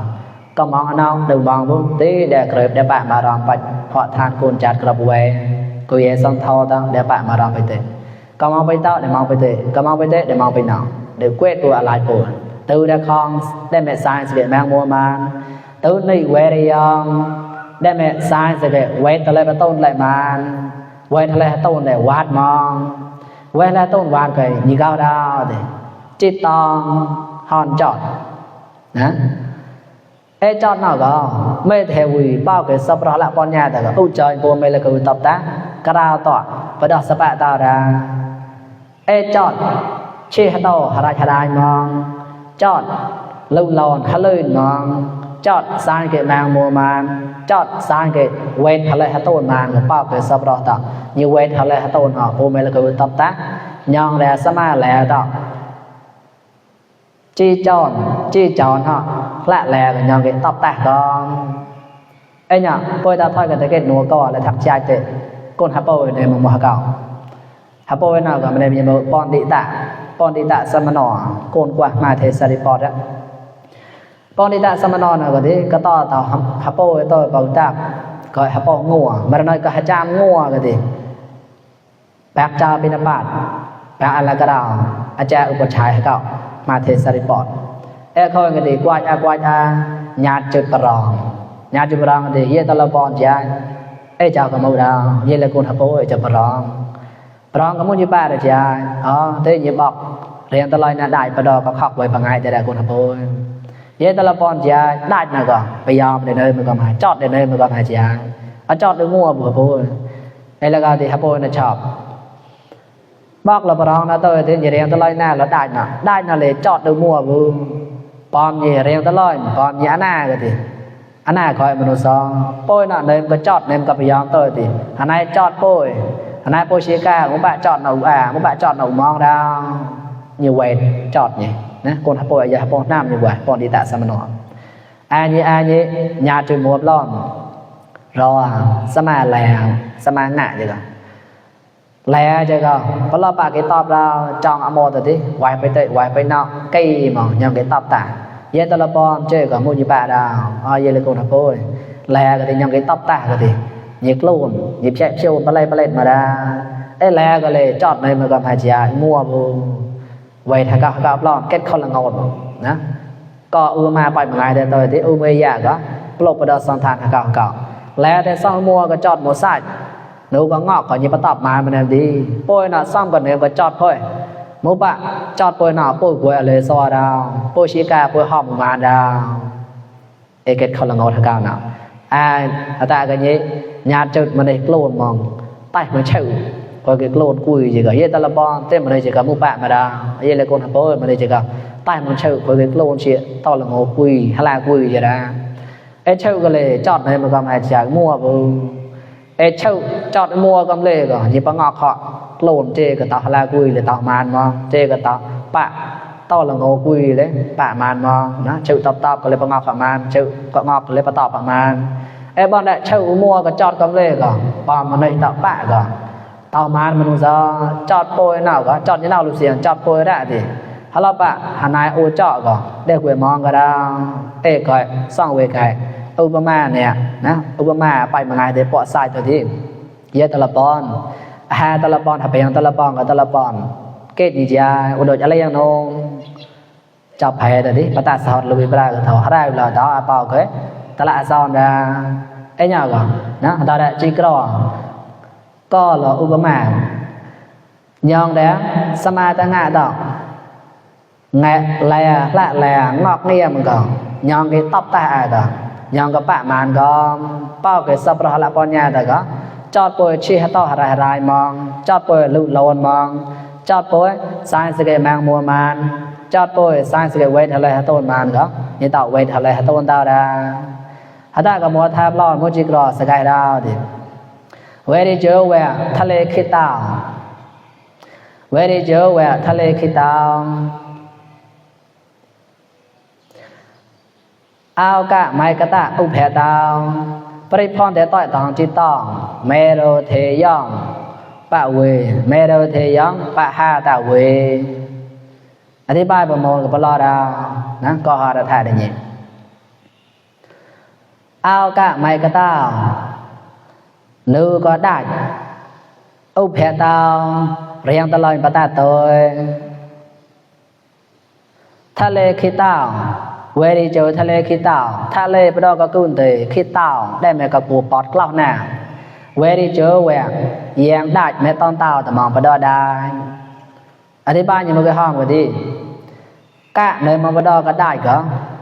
ก็มองน้องดูมองบุ้งตีเดี๋ยวเกลือเดี๋ยวปะมารอมไปเพราะทานกูจัดกระบวยกูเยส่งเท่าตั้งเดี๋ยวปะมารอมไปเตะก็มองไปเต้าเดี๋ยวมองไปเตะก็มองไปเตะเดี๋ยวมองไปหนาวเดี๋ยวเกวตัวอะไรปวดตู้ได้คองได้แม่สายสเกตแมงมัวมาตู้นี่เวรยองได้แม่สายสเกตเวทอะไรมาต้นอะไรมาเวทอะไรต้นอะไรวัดมองเวลาต้นวานไปยี่ก้าวดาวเดจิตตองฮอนจอดนะจอดนอกก็ไม่เทวีเป้าเกิดสับระละปอนยาแต่ก็อุจจอยบัวไม่ละกูตบตากระดาวต่อประดับสปะตาดา จอดเชหะโตหราชดายมองจอดลุลอนฮะเลยมองจอดสร้างเกตนางมัวมานจอดสร้างเกตเวทฮะเลยฮะโตนมานกับป้าเกิดสับรอตะnhưเวทฮะเลยฮะโตนออกโอเมลก็ตับตะยองแลสมาแลตะจีจอนฮะละแลก็ยองเกตับตะกองไอ้เนี่ยปอยตาถอยกันตะเกตนัวก็แล้วทักใจเตะก้นฮะโปยในมุมฮะเก่าฮะโปยน่าก็ไม่ได้มีปอนดิตะสมนอโกนกว่ามาเทสริปอดอะปอนดิตะสมนอน่ะก็ดิก็ต่อฮะโปยต่อเป่าตักก็ฮะโปงัวมารน้อยก็ฮะจามงัวก็ดิแปกจาปินบาตแปกอันละกระดาวอาจารย์อุปชัยฮะเก่ามาเทสริปอดเขาก็ดิกวาดญาติจุดประรองญาติจุดประรองก็ดิเยตะละปอนจาเจ้าก็มูดาวเยละคนฮะโปยจะประรองก็มุ่งอยู่ป้าเลยจ้าเตยบอกเรียนตลอดน่ะได้ประดอก็ขอกไว้ปังไงแต่ได้คนฮะโปยเยตะละปอนจ้าได้น่ะก็ไปยอมได้เนยมันก็มาจอดได้เนยมันก็มาจ้าจอดด้วยงัวบ่โปยแล้วก็ที่ฮะโปยน่ะชอบบอกละประรองนะเตยเรียนตลอดน่ะแล้วได้น่ะเลยจอดด้วยงัวบ่ปอมเยเรียนตลอดปอมยะหน้าก็ติอันน่ะคอยมนุษย์ซองโปยน่ะเนยมันก็จอดเนยมันก็ไปยอมเตยติอันไหนจอดโปยอันนั้นโปรชิกามุบะจอดหนูมุบะจอดหนูมองดาวnhư vậyจอดนี่นะคนฮะโปยอย่าฮะโปน้ำอยู่ว่าปอนดิตะสมนออันนี้ญาติมัวล้อมรอสมาแล้วสมาหน้าจังก็แล้วจังก็พอเราปากcáiตอบเราจองอโมตติไว้ไปเตะไว้ไปนอกกี่หมอยังcáiตอบตาเยตะละปอนเจอก็มุญิบะดาวเยเลยคนฮะโปยแล้วก็ยังcáiตอบตาก็ติnhiệt luôn nhiệt chạy chiều ballet mà ra lẹก็เลยจอดในมันก็พาจางัวบ่ไว้ถ้าก็รอเก็ตคนละงดนะก็มาไปมาไงแต่ตัวที่เมยาก็ปลกประดสันทานก็แล้วแต่ซ่องมัวก็จอดหมดซะหนูก็งอกก็ยิบตอบมามันดีป่วยน่ะซ่อมก็เนี่ยก็จอดพ่อยมุบะจอดป่วยน่ะป่วยกวยเลยซอดาวป่วยชิกาป่วยหอมมาดาวเก็ตคนละงดก็น่ะแต่ก็นี้ญาติจุดมันได้โกรธมองใต้มันเฉยพอcáiโกรธกุยchỉ cóเยตะละปอนเต็มมันได้chỉ cóมุปะมาดาเยเลยคนฮะโปมันได้chỉ cóใต้มันเฉยพอcáiโกรธchỉต่อละงกุยหลากุยจะได้เฉยก็เลยจอดในมันก็มาจากมัวบ่เฉยจอดมัวก็เลยก็ยิบงอกเขาโกรธเจก็ต่อหลากุยเลยต่อมานมองเจก็ต่อปะต่อละงกุยเลยปะมานมองนะเฉยตอบก็เลยปะงอกประมาณเฉยก็งอกเลยปะตอบประมาณบอนได้เช่ามัวก็จอดกำเลยก็ปอมมันได้ตะปะก็ต่อมามันจะจอดโปยหนาวก็จอดยี่หนาวลูกเสียงจอดโปยได้ดิฮัลโหลปะหานายโอเจาะก็ได้คุยมองก็ได้ก็ซ่องเวกไก่อุปมาเนี่ยนะอุปมาไปมาไงเดี๋ยวปอดทรายตัวที่เยอะตะละปอนตะละปอนถ้าไปยังตะละปอนกับตะละปอนเกตดีจ้าอุดมอะไรอย่างน้องจับแพ้ตัวที่ปะตาสอดลุยปลาก็เท่าได้เราต่ออาเปาก็ตะละซอนดาnhàก็นะตาได้จิกรอก็ละอุปมายองแดสมาตะงะดอกแงะแลละแลงอกเนียมันก็ยองcáiตอบตาก็ยองก็ปะมานก็เป้าcáiสับระละปอนญาแต่ก็จอดป่วยชี้ให้ต่อหรายมองจอดป่วยลุโลนมองจอดป่วยสายสเกแมงมัวมานจอดป่วยสายสเกเวทอะไรต้นมานก็นี่ต่อเวทอะไรต้นดาวดาฮัตตาก็มัวทับล้อมุจิกรอสกายดาวดิเวริเจอแวะทะเลคิดตาวเวริเจอแวะทะเลคิดตาวเอากะไมกะตะอุเพตาวปริพรแต่ต้อยตองจิตตองเมโรเทยองปะเวเมโรเทยองปะหาตะเวอธิบายประมวลกับปลอดาวนะก็หาได้ท่าได้ยินเอากะไมกะตานูก็ได้อุเพตาเรียงตลอดปะตาโตยทะเลคิดตาเวริเจอทะเลคิดตาทะเลปดก็กุนเตคิดตาได้แม่กับปูปอดกล้าวหน้าเวริเจอแหวกเยียงได้แม่ตอนตาแต่มองปดได้อธิบายยังไม่เคยห้องกันที่กะเนยมองปดก็ได้ก็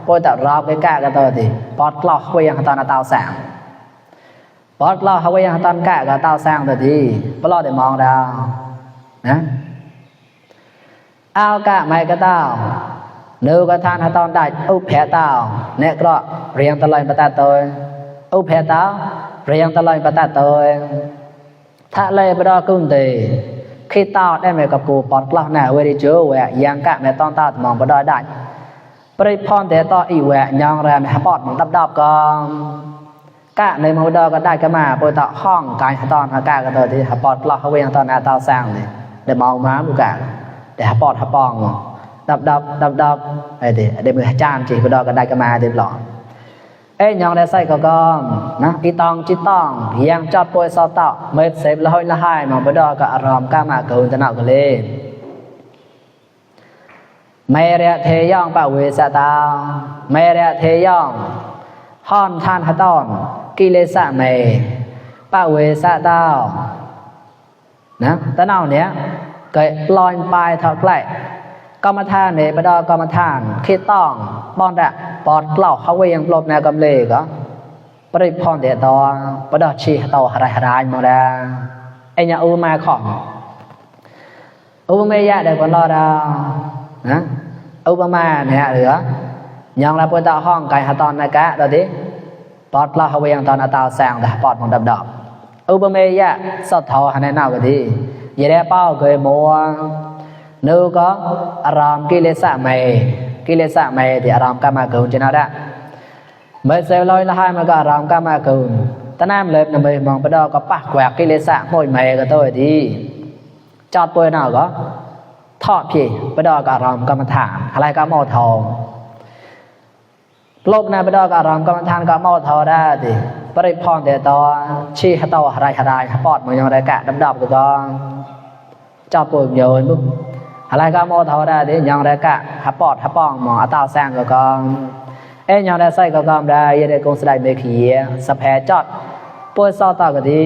ปอยแต่รอบcáiกะก็ตัวที่ปอดกล้าวเวียงตอนตาแสงปอดกล้าวเวียงตอนกะก็ตาแสงตัวที่ปลอดได้มองดาวนะ ao cả mày cái tao nếu có than tao đại úp hẹ tao nè cọ riêng tao lên ta tôi úp hẹ tao riêng tao lên ta tôi thà lê bữa đó cũng thì khi tao đem vềกับกูปอดกล้าหน้าเวริจูแหวยังกะแม่ต้องตามองบ่ได้ได้ปริพรแต่ต่ออีแหวยองแรมหาปอดมันดับๆก็กะในมอดก็ได้ก็มาปอยต่อห้องกายตอนหากะก็ตัวที่หาปอดกล้าเฮาเวงตอนหน้าตาสร้างนี่ได้เมาม้าบุกะได้หาปอดหาปองดับไอ้ดิได้มือจานจิบ่ดก็ได้ก็มาเรียบร้อยเอ้ยยองได้ใส่ก็นะอีตองจิตต้องยังจับปวยซอตอเม็ดเสพละห้อยละหายมองบ่ดก็อารมณ์กะมาเกินตะเนาก็เลยไม่เรียเทย่องปะเวสตาไม่เรียเทย่องห่อนทานหะตอนกิเลสะเมปะเวสตานะตะเนาเนี้ยเกิดลอยปลายเท่าใกล้กรรมฐานเนี่ยปะดอกรรมฐานคิดต้องป้อนดะปอดเกล้าเขาเวียงปลบแนวกำเลก็ปริพรเดตอปะดอกชีตอหรายมาดาไอ้เนี่ยอุมาของอุเมยะเด็กคนรอดานะอุปมาเนี่ยเหลือยองละปตาห้องไก่หาตอนนะกะตอนนี้ปอดเราเฮาเวียงตอนอาตาแสงแต่ปอดมันดับอุปเมยะสดทอหันในหน้าก็ดีอย่าได้เป้าเกยมัวนึกก็อารมณ์กิเลสะเมที่อารมณ์กามาเกินจะน่าได้เมื่อเซลลอยละให้มันก็อารมณ์กามาเกินตะน้ำเล็บน่ะเมื่อมองไปดอกก็ปักแหวกกิเลสะโมยเมก็ตัวดีจอดป่วยหน้าก็ทอดพี่ไปดอกอารมณ์กรรมฐานอะไรก็มอทองโลกในไปดอกอารมณ์กรรมฐานก็มอทอได้ดิปริพรแต่ต่อชี้ให้ต่อหรายปอดมันยังไรกะดับก็จอบป่วยเยอะปุ๊บอะไรก็มอทอได้ดิยังไรกะหาปอดหาป้องมองอาตาแซงก็เอ้ยยังได้ใส่ก็ได้ยังได้กงสไลเมขีสะแพจอดป่วยซอต่อก็ดี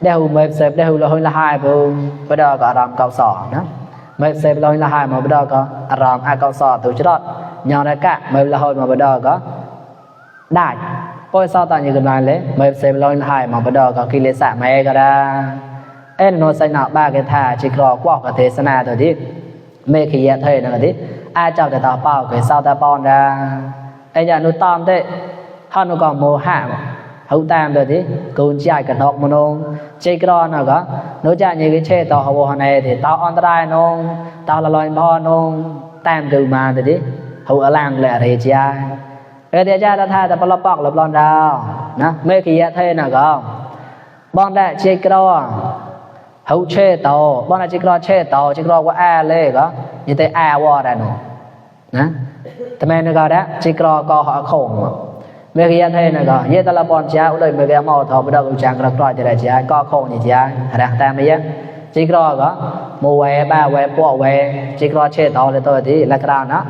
ได้หูเมฟเซฟได้หูละห้อยละหายปุ๊บไปดอกอารมณ์เก่าสอนนะไม่เสพลอยละหายมาบ่ดก็อารมณ์อาเกาซอตุจรอดยองได้กะไม่ละหอยมาบ่ดก็ได้ปอยซอตอนอยู่กันเลยไม่เสพลอยละหายมาบ่ดก็กิเลสะแม่ก็ได้เอ็นโนไซนาบ้าเกทาจิกรอกว่ากับเทศนาตัวที่เมขียะเทนะที่อาเจ้าแต่ต่อเป้าเกซาตาปอนดาไอ้ยานุตอมเตฮานุก็โมหะเฮาตามตัวที่กูนใจกับดอกมโนจิกรอนะก็โนจะยังกิเชต่อฮาวฮานที่ต่ออันตรายนงต่อละลอยพอนงตามกูมาตัวที่เฮาอลังแหละเรจาเอเดียจ้าท่าแต่ปลปอกหลบลอนดาวนะเมขียะเทนะก็บอนได้จิกรอเฮาเชต่อบอนได้จิกรอเชต่อจิกรอว่าอาเลยก็ยังแต่อาวอได้นนะทำไมนะก็ได้จิกรอก็หาคงเมื่อกี้ยันเทนก็เยตละบอลจ้าอุดมเมื่อกี้มอทอไปดอกจางกระกรอยจะได้จ้าก็คงนี่จ้าอะไรแต่ไม่ยังจิกรอก็มัวเวบ้าเวปวเวจิกรอเชตเอาเลยตัวที่ละกราวนะ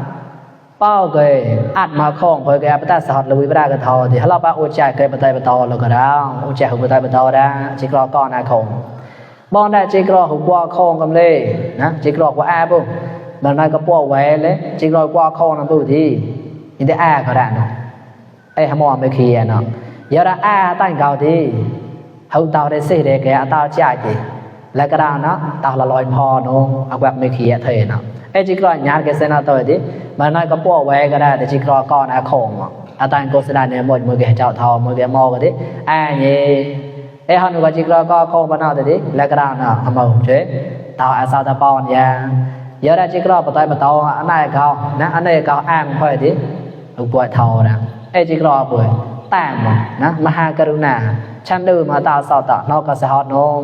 เป้าเกยอัดมาคงเพื่อแกปตัดสอดลุยไปได้ก็ทอที่เราป้าอุจจาเกยปตัยปตอแล้วก็ดาวอุจจาหุบปตัยปตอได้จิกรอก้อนนาคงบอลได้จิกรอหุบว่าคงกำเลยนะจิกรอว่าอาปุ๊บบางนายก็ปวเวเลยจิกรอว่าคงนั่นปุ๊บที่ยิ่งได้อาก็ได้นะไอ้หมอไม่ขี้เนาะเยอะละอาตั้งเก่าที่เขาเตาได้สิเด็กแกเตาจ่ายที่แล้วก็ดาวเนาะเตาละลอยพอเนาะเอาแบบไม่ขี้เทเนาะไอ้จิกรอยานแกเซนาตัวที่มันน้อยก็ปั้วไว้ก็ได้แต่จิกรอก้อนอาคงอาตังโกสดาเนี่ยหมดมือแกเจ้าทองมือแกมอก็ที่ไอ้เนี่ยไอ้ฮันก็จิกรอก็คงบ้านเอาตัวที่แล้วก็ดาวเนาะเอามาเฉยเตาอาซาตาปอนยาเยอะได้จิกรอปะตอยปะตออันไหนเขานะอันไหนเขาอ้างค่อยที่เอาปวดเท่านะไอ้จิกรอป่วยแต่งนะมหากรุณาฉันดูมาตาสอตะนอกก็สะฮอดนง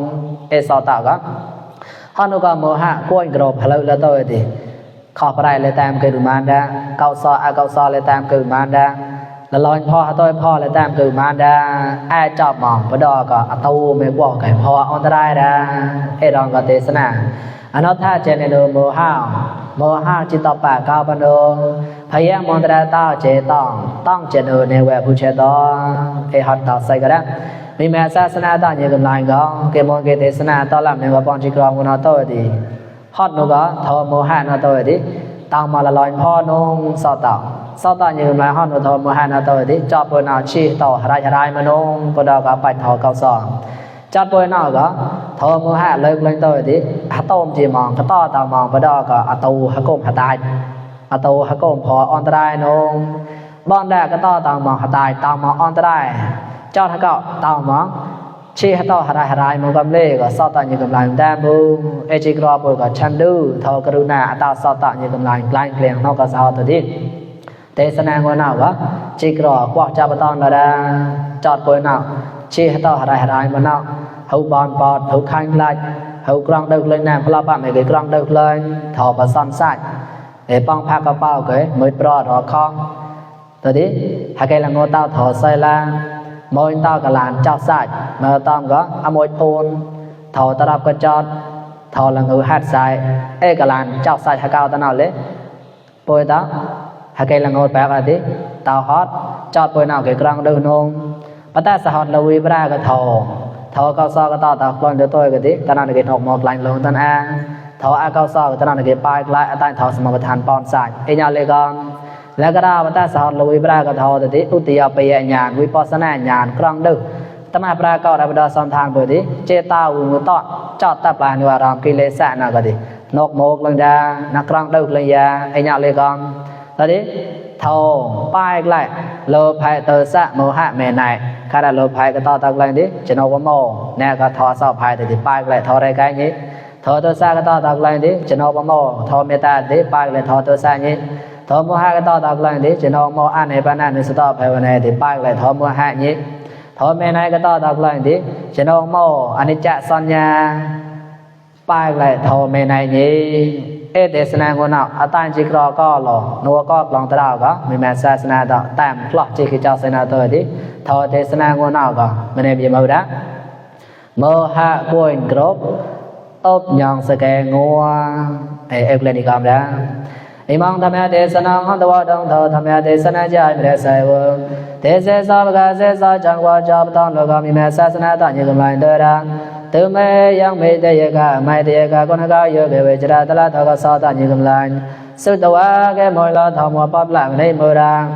เอสอตะก็ฮอนุก็โมหะกวนกรบพลละตัวดิขอไปได้เลยตามเกิดมานดาเกาซออาเกาซอเลยตามเกิดมานดาละลอยพ่อตัวพ่อเลยตามเกิดมานดาไอ้จอบหมองปดอก็อตูไม่บอกไก่พ่ออันตรายดาเอรองก็เทศนาอนัตถาเจเนโนโมหะจิตตปะกาวปโนพยามนตราตาเจต้องเจโนเนเวผู้เชตอเอหัตตาใส่ก็ได้มีแม่ศาสนาตอนยังกำลังก็เกมองเกเทศนาตอนหลังในว่าปองจิกรองกุนโตดีฮอดนูก็ทอโมหะนโตดีต้องมาละลอยพ่อนงสอต่อยังกำลังฮอดนูทอโมหะนโตดีจอบปนเอาชีต่อรายมานงปดอก็ไปทอเกาซอ จัดป่วยนอกก็ทอมือหะเลิกเลยตัวดิหะต้มจีมองก็ต่อตามองไปดอก็อตูหะก้มหะตายอตูหะก้มพออันตรายนงบ้านแรกก็ต่อตามองหะตายตามองอันตรายเจ้าหะก็ตามองชีหะต่อหะได้หะได้มือกำเล่ก็สอดตันอยู่กำลังแดมบูเอจิกรอปก็ชันดูทอกรุณาตาสอดตันอยู่กำลังกลายเกลียงนอกก็สาวตัวดิเทศนางวนาวก็จิกรอกว่าจะประตอนละดาจอดป่วยนอกชีหะต่อหะได้หะได้มันนอกhậu bòn bọt hậu khanh lại hậu grong đâu lên nam phá bạn này cái grong đâu lên thò và son sạch để bong pha cao bao cái mới pro đó con từ đi hai cái là ngô tao thò xoay la môi tao cả làn trao sạch mà tao có môi tôn thò tao đọc cái chót thò là ngư hạt sạch ê cả làn trao sạch hai cao tao nào lấy bôi đó hai cái là ngô bạc là tí tao hot chót bôi nào cái grong đâu nôn bắt ta sẽ hot là uy ra cái thò thọ cao so cái to tao con đứa tôi cái tí ta nói cái học một lành luôn tân a thọ a cao so ta nói cái bài lại tại thọ sầm một thàn pon sải ấy nhau lên conแล้วก็เราtaสอนลุยปราก็ทอแต่ที่อุติยาไปญาณวิปัสสนาญาณครั้งดึกตมาปราก็ได้บดสอนทางไปที่เจตาอุมุตตจอดตาปลานิวารามกิเลสะนะก็ที่นกโมกลังยานักครั้งดึกลังยาไอ้nhau lên conตอนนี้ทอป้ายlạiโลภะเตสะโมหะแม่ไหนข้าได้โลภะก็ต่อตะลังดิจะนกโมเนี่ยก็ทอสอบภายแต่ที่ป้ายlạiทออะไรกันนี้ทอเตสะก็ต่อตะลังดิจะนกโมทอเมตตาดิป้ายlạiทอเตสะนี้ทอโมหะก็ต่อตะลังดิจะนกโมอันในปานันนิสตอภายในที่ป้ายlạiทอโมหะนี้ทอแม่ไหนก็ต่อตะลังดิจะนกโมอนิจจสัญญาป้ายlạiทอแม่ไหนนี้เอเดสนางวนเอาอาตานจิกรอก็หล่อนัวก็ลองตราวก็มีแม่ศาสนาต่อตามพลอจิกิจเสนาตัวดิทอเดสนางวนเอาก็มันเบียมือดะโมหะกวนกรบตบยองสแกงัวเอเกลนิกามดะอิมังธรรมะเดสนาหันตวะดงทอธรรมะเดสนาจายมิเรไซวเตเสสาวกะเสสาจังวะจอบตอนโลกมีแม่ศาสนาต่างยิกำลังเดระtừ mê yang mê tê ka mai tê ka con ka yo ke we chra tala tha ka sa ta nyi kam lan su tawa ke moi la tha mo pap la nei mo ra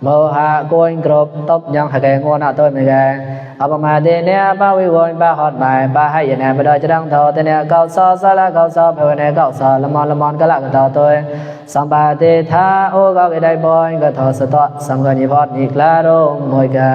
mo ha koin krop top yang ha ke ngo na toi me ke apama te ne ba wi won ba hot mai ba hai ye ne ba do chang tho te ne kao sa la kao sa phe ne kao sa lamon ka la ka ta toi sam ba te tha o ka ke dai boy ka tho sa to sam ka ni phot ni kla rong moi ka